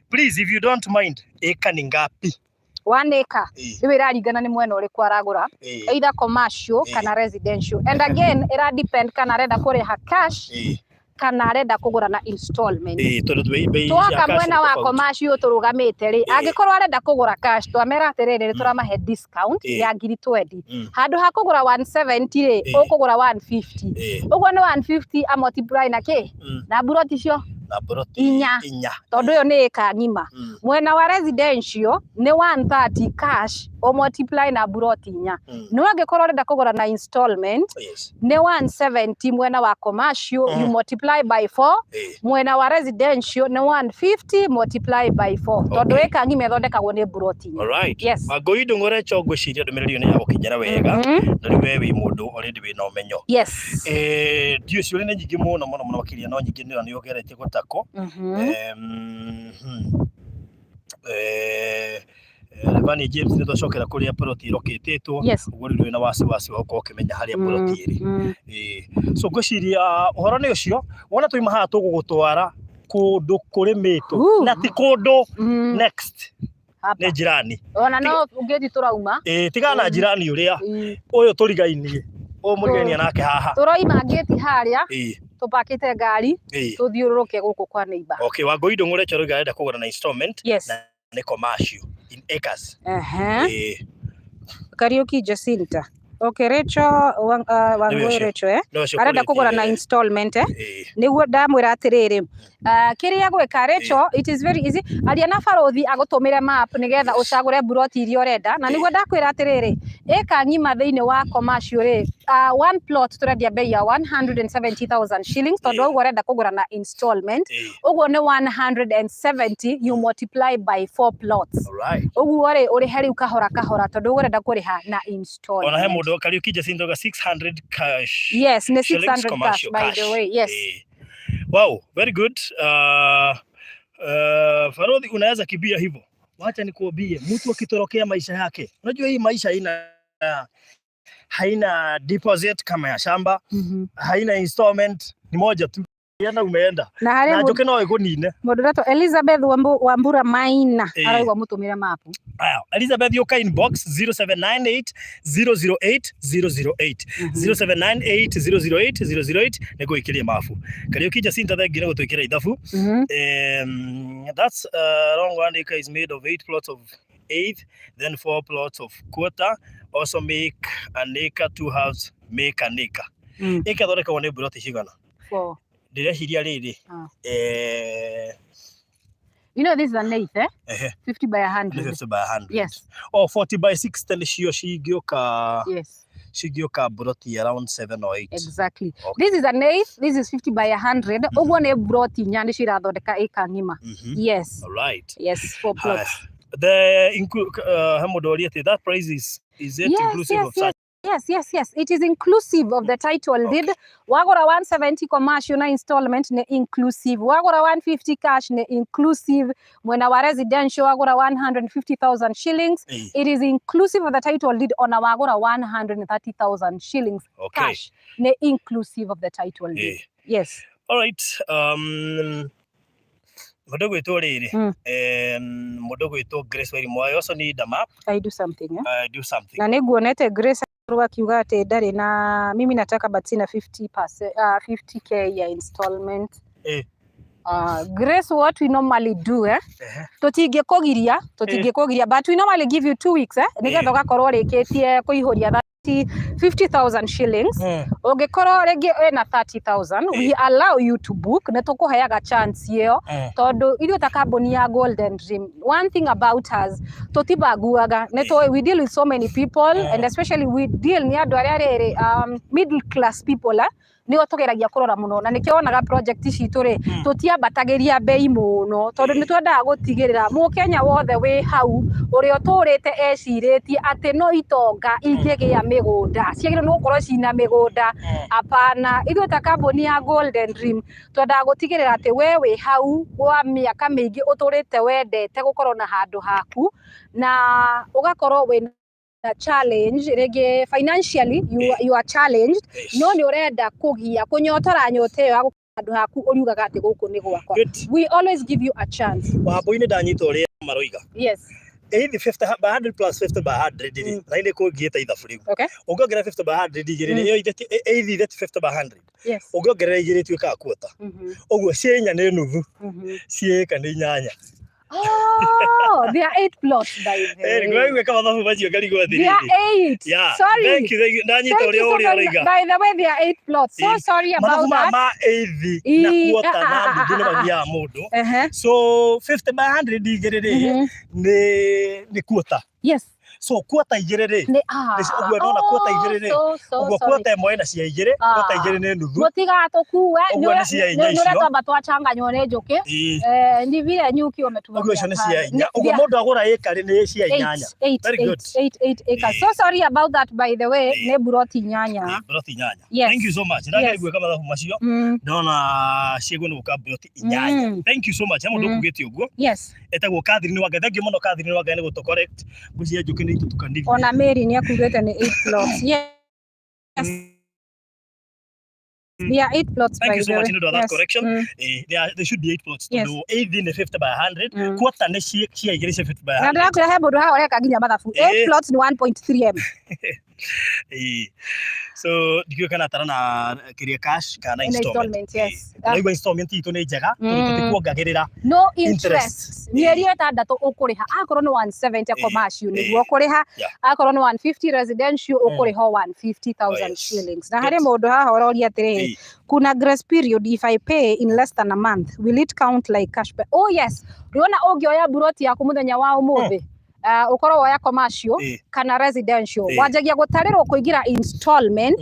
Please if you don't mind, ĩka nĩ ngapi? 1 acre. Rĩu ĩraringana nĩ mwena ũrĩkũ aragũra. Either commercial kana residential. And again, ĩra depend kana arenda kũrĩha cash kana arenda kũgũra na installment. Tondũ bei cia Twoka cash mwena nĩ wa tofauti. commercial tũrũgamĩte rĩ, angĩkorwo arenda kũgũra cash, twamera atĩrĩrĩ, nĩ tũramahe discount ya ngiri 20. Handũ ha kũgũra 170 rĩ, ũkũgũra 150. Ũguo nĩ 150 a multiply na kĩ? Na mburoti icio Na mburoti inya. Inya. Tondũ ĩyo nĩ ĩka ng'ima. Mwena wa residential nĩ 130 cash o multiply na mburoti inya. No angĩkorwo ũrenda kũgũra na installment, nĩ 170 mwena wa commercial, you multiply by 4. Mwena wa residential nĩ 150 multiply by 4, tondũ ĩka ng'ima ĩthondekagwo nĩ mburoti inya. Alright. Yes. Wangũi Ndũng'ũre ngwĩciria ndũmĩrĩri ĩyo nĩ yagũkinyĩra wega. Na rĩu we wĩ mũndũ already wĩna ũmenyo. Ndiũ ciũria nĩ nyingĩ mũno mũno mũno makĩria, no nyingĩ nĩ ũgeretie gũtakũ. Levani James, nĩ twacokera kũrĩa plot ĩrokĩtĩtwo. Ũguo rĩu ndũrĩ na wasiwasi wa gũkorwo ũkĩmenya harĩa plot ĩrĩ. So ngwĩciria ũhoro nĩ ũcio wona twauma haha tũgũgũtwara kũndũ kũrĩmĩtwo na ti kũndũ next Hapa. nĩ jirani. Ona no ngĩti tũrauma. Tigana na jirani ũrĩa ũyũ tũrigainie, ũyũ mũrigainie nake haha. Tũroima ngĩti harĩa tũpakĩte ngari tũthiũrũrũke gũkũ kwa neighbor. Okay, Wangũi Ndũng'ũre Choroiga arenda kũgũra na installment na nĩ commercial in acres. Kariuki Jacinta. Okay, Rachel Wangui ũcio. Rachel, eh? No ũcio Arenda kũgũra na kũrĩtie, installment, eh? Nĩguo ndamwĩra atĩrĩrĩ, kĩrĩa gwĩka Rachel, it is very easy, aria na barothi agũtũmĩre map nĩgetha ũcagũre mburoti iria ũrenda, na nĩguo ndakwĩra atĩrĩrĩ, ĩka ng'ima thĩinĩ wa commercial rĩ, one plot tũrendia bei ya 170,000 shillings, tondũ ũguo ũrenda kũgũra na installment, ũguo nĩ 170 you multiply by 4 plots. Ũguo rĩ, ũrĩhe rĩu kahora kahora, tondũ ũguo ũrenda kũrĩha na Ona he installment. mũndũ Kariuki Jacinta auga 600 cash. Yes, nĩ Shillings 600 cash, commercial by the cash. way. Yes. Wow, very good. Farodhi, unaweza kibia hivyo. Wacha nikuambie, mtu akitorokea maisha yake. Unajua hii maisha haina deposit kama ya shamba, haina installment, ni moja tu. Yana umeenda. Na harĩ Na njoke no ĩkũnine. mũndũ ũretwo Elizabeth Wambura Maina araigua mũtũmĩre mapu. Aya, Elizabeth yoka inbox 0798 008 008, 0798 008 008 nĩguo ikirie mabu. Kariuki Jacinta, thengi nĩ gũtwĩkĩra ithabu. That's wrong. 1 acre is made of eight plots of eighth, then four plots of quarter. Also make an acre, two halves make an acre. Acre thondekagwo nĩ mburoti cigana? Four. Ndĩreciria rĩrĩ. You know this is an eighth, eh? Ehe. 50 by Nĩ 100. 50 by 100. Yes. Oh, 40 by 60 nĩcio cingĩũka cingĩũka mburoti around 7 or 8. Exactly. Okay. This is an eighth, this is 50 by 100. Ũguo nĩ mburoti inya nĩcio irathondeka ĩka ng'ima. Yes. All right. Yes, four plots. Haya. The he mũndũ ũria atĩ that price is it inclusive of such Yes. It is inclusive of the title deed. Wagora 170 commercial na installment ni inclusive. Wagora 150 cash ni inclusive. Mwena wa residential wagora 150,000 shillings. It is inclusive of the title deed. Ona wagora 130,000 shillings cash ni inclusive of the title deed. Yes. All right. Mũndũ gwĩtwo rĩrĩ, mũndũ gwĩtwo Grace Wairimu, I also need a map. I do something, eh? I do something. Na nĩguonete Grace akiuga atĩ ndarĩ na, mimi nataka but sina 50%, 50K ya installment. Grace, what we normally do, eh? Tũtingĩkũgiria, but we normally give you 2 weeks, eh? Nĩgetha ũgakorwo ũrĩkĩtie kũihũria 30 50,000 shillings. Ũngĩkorwo rĩngĩ wĩna 30,000, we allow you to book, nĩ tũkũheaga chance ĩyo, tondũ ithuĩ ta kambuni ya Golden Dream, one thing about us, tũtibaguaga. Nĩ tũĩ we deal with so many people, and especially we deal nĩ andũ arĩa rĩrĩ middle class people, eh? Nĩo tũgeragia kũrora mũno, na nĩkĩo wonaga project citũ rĩ, tũtiambatagĩria bei mũno, tondũ nĩ twendaga gũtigĩrĩra mũkenya wothe wĩ hau ũrĩa ũtũrĩte ecirĩtie atĩ no itonga ingĩgĩa mĩgũnda ciagĩrĩirwo nĩ gũkorwo cina mĩgũnda. Hapana, ithuĩ ta kambuni ya Golden Dream twendaga gũtigĩrĩra atĩ we wĩ hau kwa mĩaka mĩingĩ ũtũrĩte wendete gũkorwo na handũ haku na ũgakorwo wĩna Challenge rĩngĩ financially, you are challenged, no nĩ ũrenda kũgia kũnyotora nyota ĩyo ya gũkorwo handũ haku ũriugaga atĩ gũkũ nĩ gwakwa. We always give you a chance. Wambui, nĩ ndanyita ũrĩa maroiga. Eithi 50 by 100 plus 50 by 100 rĩ, na nĩ kũngiĩte ithabu rĩu. Ũngĩongerera 50 by 100 igĩrĩ rĩ, ĩyo eithi itheti 50 by 100. Ũngĩongerera igĩrĩ ituĩkaga quarter. Ũguo ciĩ inya nĩ nuthu, ciĩ ĩka nĩ inyanya. Oh, there are eight plots, by the way. Ngwĩka mathabu macio ngarigwo There are atĩrĩrĩ. eight. Sorry. Thank you, thank you. Ndanyita Thank ũrĩa you so ũrĩa much. ũroiga. By the way, there are eight plots. So sorry about Mathabu maya that. ma eithi na quarter na nuthu nĩ mathiaga mũndũ. So 50 by 100 igĩrĩ rĩ, nĩ quarter. So quarter igĩrĩ rĩ, Nĩ ah. Ũguo ndona quarter igĩrĩ rĩ, So so ũguo sorry. quarter ĩmwe ĩna cia igĩrĩ, quarter igĩrĩ nĩ nuthu. Mũtigatũkue. Ũguo nĩ cia inya Nĩ ũrĩa icio. twamba twachanganywo nĩ njũkĩ. Ni vile nyuki wametuvakia Ũguo icio nĩ cia pale. inya. Ũguo mũndũ agũra ĩka rĩ, nĩ cia inyanya. Eight, Very eight, good. 8 acres. So sorry about that, by the way. Nĩ buroti inyanya. Ĩĩ, buroti inyanya. Yes. Thank you so much. Ndagĩrĩ gwĩka mathabu macio. Ndona ciĩguo nĩ gũka buroti inyanya. Thank you so much. He mũndũ ũkugĩte ũguo. Etagwo Catherine Wangai. Thank you mũno, Catherine Wangai, nĩ gũtũ correct. Ngwĩciria njũkĩ nĩ itũtukanirie. Ona Mary nĩ akugĩte nĩ eight plots. Yes. There are eight plots, Thank by you so the much way. nĩ ũndũ wa that correction. There should be eight plots. Tondũ eighth nĩ 50 by 100. Quarter nĩ cia igĩrĩ cia 50 by Na 100. ndĩrakwĩra he mũndũ haha ũreka nginya mathabu. Eight plots ni 1.3 M. Ĩĩ. So ndikiũĩ kana tara na kĩrĩa cash kana In installment. installment, yes. Naigua installment itũ nĩ njega tondũ tũtikuongagĩrĩra No interest. interest. Mĩeri 6 ũkũrĩha. Akorwo nĩ 170 commercial nĩguo ũkũrĩha. Akorwo nĩ 150 residential ũkũrĩha o 150,000 shillings. Na harĩ mũndũ haha ũroria atĩrĩrĩ, kuna grace period? If I pay in less than a month, will it count like cash pay? Oh yes. Ndĩrona ũngĩoya buroti yaku mũthenya wa ũmũthĩ, ũkorwo woya commercial kana residential, wanjagia gũtarĩrwo kũingĩra installment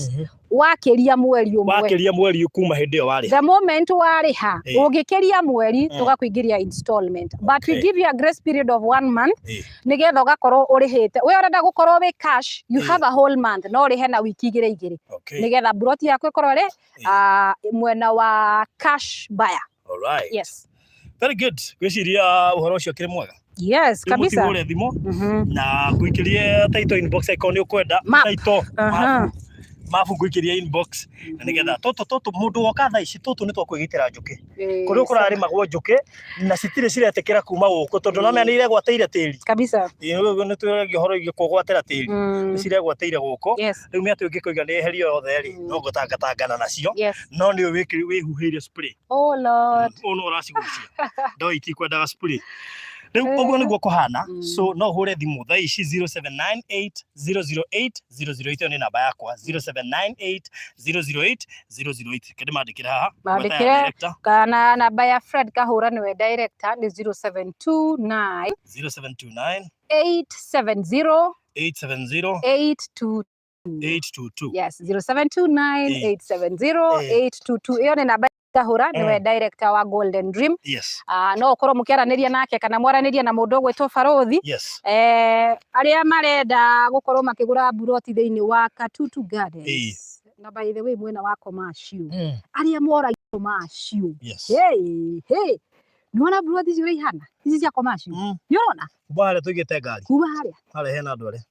wakĩria mweri ũmwe. Wakĩria mweri kuma hĩndĩ ĩyo warĩha. The moment warĩha, ũngĩkĩria mweri, tũgakũingĩria installment, but we give you a grace period of one month nĩgetha ũgakorwo ũrĩhĩte. We ũrenda gũkorwo wĩ cash, you have a whole month, no ũrĩhe na wiki igĩrĩ igĩrĩ nĩgetha buroti yaku ĩkorwo ĩrĩ mwena wa cash buyer. All right. Yes. Very good. Ngwĩciria ũhoro ũcio ũkĩrĩ mwega. Yes. Rĩu Kabisa. mũtihũre thimũ na ngũikĩrie title inbox angĩkorwo nĩ ũkwenda. Map. Title mabu ngũikĩrie inbox na nĩgetha tũtũ tũtũ mũndũ woka thaa ici, tũtũ nĩ twakwĩgitĩra njũkĩ kũrĩa kũrarĩmagwo njũkĩ na citirĩ ciretĩkĩra kuma gũkũ tondũ namenya nĩ iregwatĩire tĩri. Ĩĩ, rĩu nĩ twĩragia ũhoro wĩgiĩ kũgwatĩra tĩri. Nĩ ciregwatĩire gũkũ. Rĩu mĩatũ ĩngĩkoiga nĩ eherio yothe rĩ, no ngũtangatangana nacio. No nĩ wĩhuhĩire spray. Oh Lord. Ũũ no ũracigucia ndo itikwendaga spray rĩu. Ũguo nĩguo kũhana. So no ũhũre thimũ thaa ici 0798 008 008. Ĩyo nĩ namba yakwa, 0798 008 008. Kende mandĩkĩre haha. Gweta ya Mandĩkĩre. Director. Kana namba ya Fred Kahũra, nĩwe director, nĩ 0729 0729 870 870 82 822. Yes, 0729 870 822. Ĩyo nĩ namba ya Kahũra, nĩwe director wa Golden Dream. No ũkorwo mũkĩaranĩria nake kana mwaranĩria na mũndũ ũgwĩtwo Barothi. Arĩa marenda gũkorwo makĩgũra buroti thĩinĩ wa Katutu Gardens. Na by the way, mwena wa commercial, arĩa moragia commercial, hey, hey, nĩwona buroti icio ũrĩa ihana, ici cia commercial? Nĩ ũrona? Kuma harĩa tũigĩte ngari. Kuma harĩa. Harĩa hena andũ arĩa.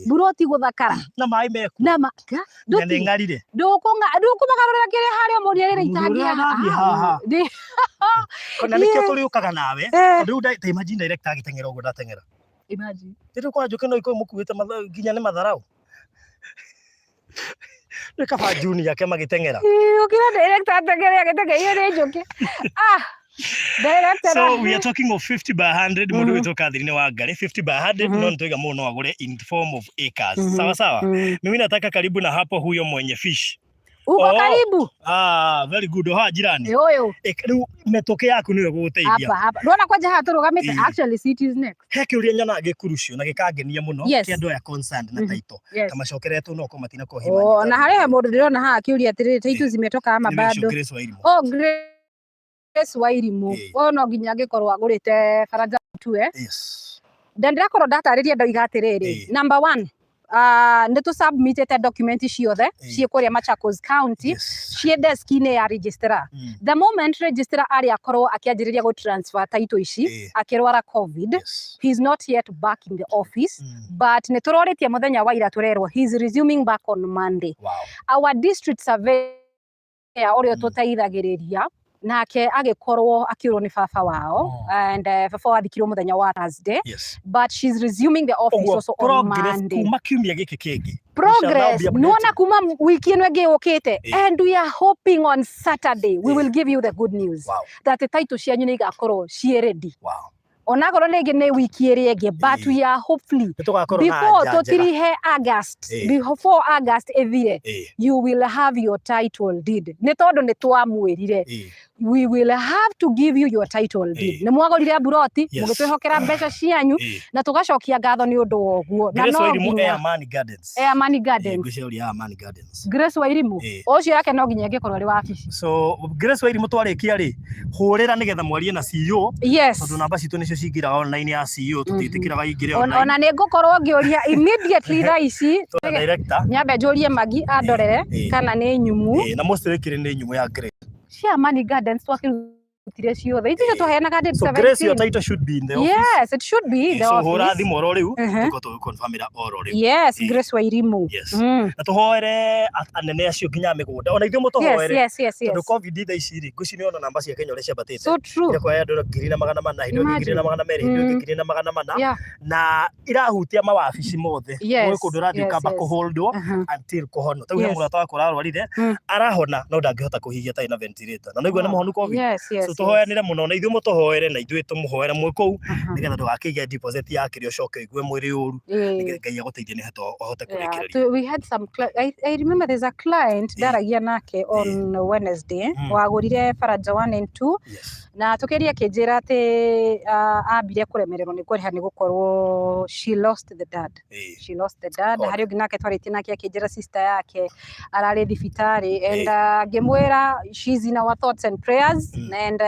Buroti gũthakara. Na maĩ mekuo. Na ma ga- Na nĩ ndũti ng'arire. Ndũkũmagarũrĩra kĩrĩa harĩa mũrĩa rĩrĩa Mũndũ ũrĩa itangĩ. arathiĩ haha. Na nĩkĩo tũrĩũkaga nawe. Tondũ rĩu ta imagine director agĩteng'era ũguo ndateng'era. Imagine. Rĩu kwa njũkĩ no ikorwo mũkuĩte nginya nĩ matharau. Nĩ kaba junior ake magĩteng'era. Ũkĩra director ateng'ere agĩteng'erio nĩ njũkĩ. Ah, director. So we are talking of 50 by 100. Mũndũ wĩtwo Catherine wa Ngari, 50 by 100, no nĩtwaiga mũndũ no agũre in form of acres. Sawa sawa. Mimi nataka karibu na hapo huyo mwenye fish. Uko Oh. karibu. Ah, very good. Haha jirani. Ĩ, ũyũ. Rĩu mĩtũkĩ yaku nĩyo ĩgũgũteithia. Hapa hapa ndona kwanja haha tũrũgamĩte. Actually, cities next. He kĩũria nyonaga gĩkurucio na gĩkangenia mũno kĩa andũ aya concerned na title. Ta macokeretwo no korwo matinakorwo Oh, na harĩ he mũndũ ndĩrona haha akĩũria atĩrĩrĩ, title zimetoka ama bado? Grace Wairimu. Oh, Grace Wairimu. Ũyũ no nginya angĩkorwo agũrĩte Baranja tu, eh? Yes. Na ndĩrakorwo ndatarĩria ndoiga atĩrĩrĩ, number one, Nĩ tũ submitĩte document ciothe ciĩ kũrĩa Machakos County, ciĩ desk-inĩ ya registrar. The moment registrar arĩ akorwo akĩanjĩrĩria gũ transfer title ici, akĩrwara COVID. He is not yet back in the office, but nĩ tũrorĩtie mũthenya wa ira, tũrerwo he is resuming back on Monday. Our district surveyor ũrĩa tũteithagĩrĩria nake agĩkorwo akĩũrwo nĩ baba wao, and baba wao athikirwo mũthenya wa Thursday, but she's resuming the office Ũguo also on progress Monday. Kuma kiumia gĩkĩ kĩngĩ. Progress We shall now be nĩwona updated. Kuma wiki ĩno ĩngĩ yũkĩte, and we are hoping on Saturday we will give you the good news that the title cianyu nĩ igakorwo ciĩ ready, onakorwo rĩngĩ nĩ wiki ĩrĩa ĩngĩ, but we are hopefully Nĩ tũgakorwo na before anja njega. tũtirihe August, before August ĩthire, you will have your title deed, nĩ tondũ nĩ twamwĩrire we will have to give you your title deed. Nĩ mwagũrire mburoti, mũgĩtwĩhokera mbeca cianyu, na tũgacokia ngatho nĩ ũndũ wa ũguo, na Grace no Wairimu, nginya Air Amani Gardens. Air Amani Gardens. Ngwĩciria Air Amani Gardens. Grace Wairimu, ũcio yake no nginya ĩngĩkorwo ĩrĩ wabici. So Grace Wairimu, twarĩkia rĩ, hũrĩra nĩgetha mwarie na CEO, tondũ namba citũ nĩcio cingĩraga online ya CEO, tũtiĩtĩkĩraga ingĩre online. Ona nĩ ngũkorwo ngĩũria immediately thaa ici. Tũna director. Nyambe njũrie Magi andorere kana nĩ nyumu. Na most likely nĩ nyumu ya Grace. Cia Amani Gardens twakĩrutire ciothe ithuĩ twaheanaga date So Grace, your 17. title should be in the office. Yes, it should be in the So hũra office. thimũ oro rĩu, tũkorwo tũgĩconfirmĩra oro rĩu. Grace Wairimu. Na tũhoere anene acio nginya a mĩgũnda, ona ithuĩ mũtũhoere, tondũ COVID thaa ici rĩ, ngwĩciria nĩwona namba cia Kenya ũrĩa ciambatĩte. So true. Ĩrĩa kwa andũ 1400, hĩndĩ ĩyo ĩngĩ 1400, hĩndĩ ĩyo ĩngĩ 1400, na irahutia mawabici mothe. Gwĩ kũndũ ũrathiĩ ũkamba kũholdwo until kũhonwo. Tarĩu he mũrata wakwa ũrarwarire, arahona no ndangĩhota kũhihia atarĩ na ventilator, na nĩguo nĩ mũhonu COVID. So tũhoyanĩre mũno, na ithuĩ mũtũhoere na ithuĩ tũmũhoere mwĩ kũu, nĩgetha ndũgakĩige deposit ya kĩrĩa ũcoke ũigue mwĩrĩ ũru, nĩgetha Ngai agũteithie nĩgetha ũhote kũrĩkĩrĩria. So we had some I remember there's a client ndaragia nake on Wednesday, wagũrire Faraja 1 and 2, na tukiria akĩnjĩra atĩ ambire kũremererwo nĩ kũrĩha nĩ gũkorwo she lost the dad. She lost the dad. Pole. Harĩ ũngĩ nake twarĩtie nake akĩnjĩra sister yake ararĩ thibitarĩ, and ngĩmwĩra she's in our thoughts and prayers, and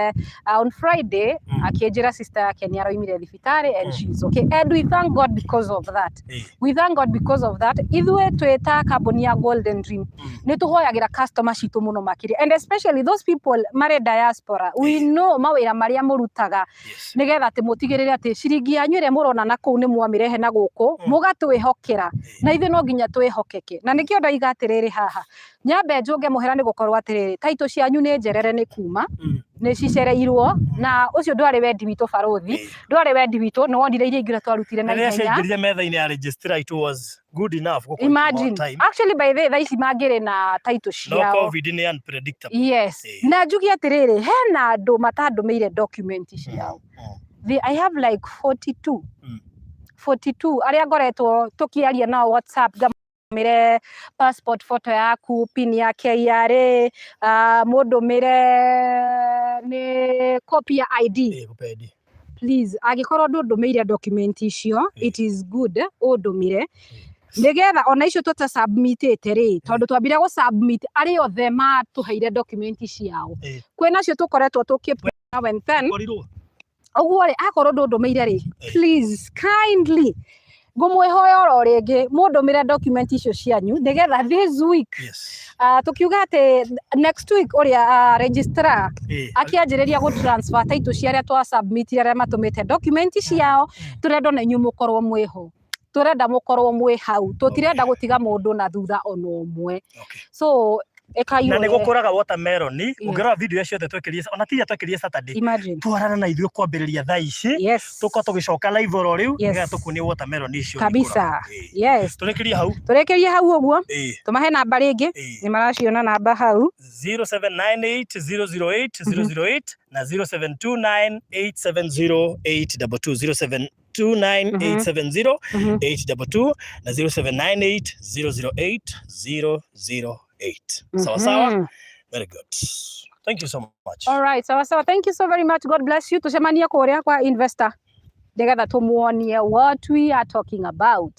on Friday akĩnjĩra sister yake nĩ aroimire thibitarĩ and she's okay, and we thank God because of that. We thank God because of that. Ithuĩ twĩ ta kambuni ya Golden Dream, nĩ tũhoyagĩra customer citũ mũno makĩria, and especially those people marĩ diaspora. We know mawĩra marĩa mũrutaga, nĩgetha atĩ mũtigĩrĩre atĩ ciringi yanyu ĩrĩa mũrona na kũu nĩ mwamĩrehe na gũkũ, mũgatwĩhokera, na ithuĩ no nginya twĩhokeke. Na nĩkĩo ndoiga atĩrĩrĩ, haha nyambe njũnge mũhera nĩ gũkorwo atĩrĩrĩ, taitũ cianyu nĩ njerere, nĩ kuma nĩ cicereirwo, na ũcio ndwarĩ wendi witũ, barũthi. Ndwarĩ wendi witũ. Nĩ wonire iria ingĩ twarutire na Rĩrĩa ihenya. ciaingĩrire metha-inĩ ya registrar, it was good enough gũkorwo Imagine. more time. Actually, by the way, thaa ici mangĩrĩ na title No ciao. COVID nĩ unpredictable. Na njuge atĩrĩrĩ, hena andũ matandũmĩire document ciao. I have like 42, 42 arĩa ngoretwo tũkĩaria nao WhatsApp, ngamũmĩre passport photo yaku, PIN ya KRA, mũndũmĩre nĩ copy ya ID. Gũpendi. Please, angĩkorwo ndũndũmĩire document icio, it is good ũndũmĩre, nĩgetha ona icio tũta submitĩte rĩ, tondũ twambire gũ submit arĩa othe matũheire document ciao. Kwĩnacio tũkoretwo tũkĩ now and then. Korirwo. Ũguo rĩ, akorwo ndũndũmĩire rĩ, please kindly ngũmwĩhoya oro rĩngĩ mũndũmĩre document icio cianyu, nĩgetha this week, tukiuga atĩ next week ũrĩa registrar akĩanjĩrĩria gũ transfer title cia arĩa twa submit, arĩa matũmĩte document ciao, tũrenda ona inyuĩ mũkorwo mwĩho, tũrenda mũkorwo mwĩ hau, tũtirenda gũtiga mũndũ na thutha ona ũmwe. So ĩkai Na nĩ ũrĩa- gũkũraga watermelon. Ũngĩrora video ciothe twekĩrie, ona tiria twekĩrie Saturday. Imagine. Twarana na ithuĩ kwambĩrĩria thaa ici, tũkorwo tũgĩcoka live oro rĩu, nĩgetha tũkuonie watermelon icio Kabisa. ikũraga. Tũrĩkĩrie hau. Tũrĩkĩrie hau ũguo. Tũmahe namba rĩngĩ. Nĩ maraciona namba hau. 0798 008 008 na 0729 870 822, 0729 870 822 na 0798 008 008. Sawa sawa. Very good, thank you so much. All right, sawa sawa. Thank you so very much. God bless you. Tucemanie kũrĩa kwa investor nĩgetha tũmuonie what we are talking about.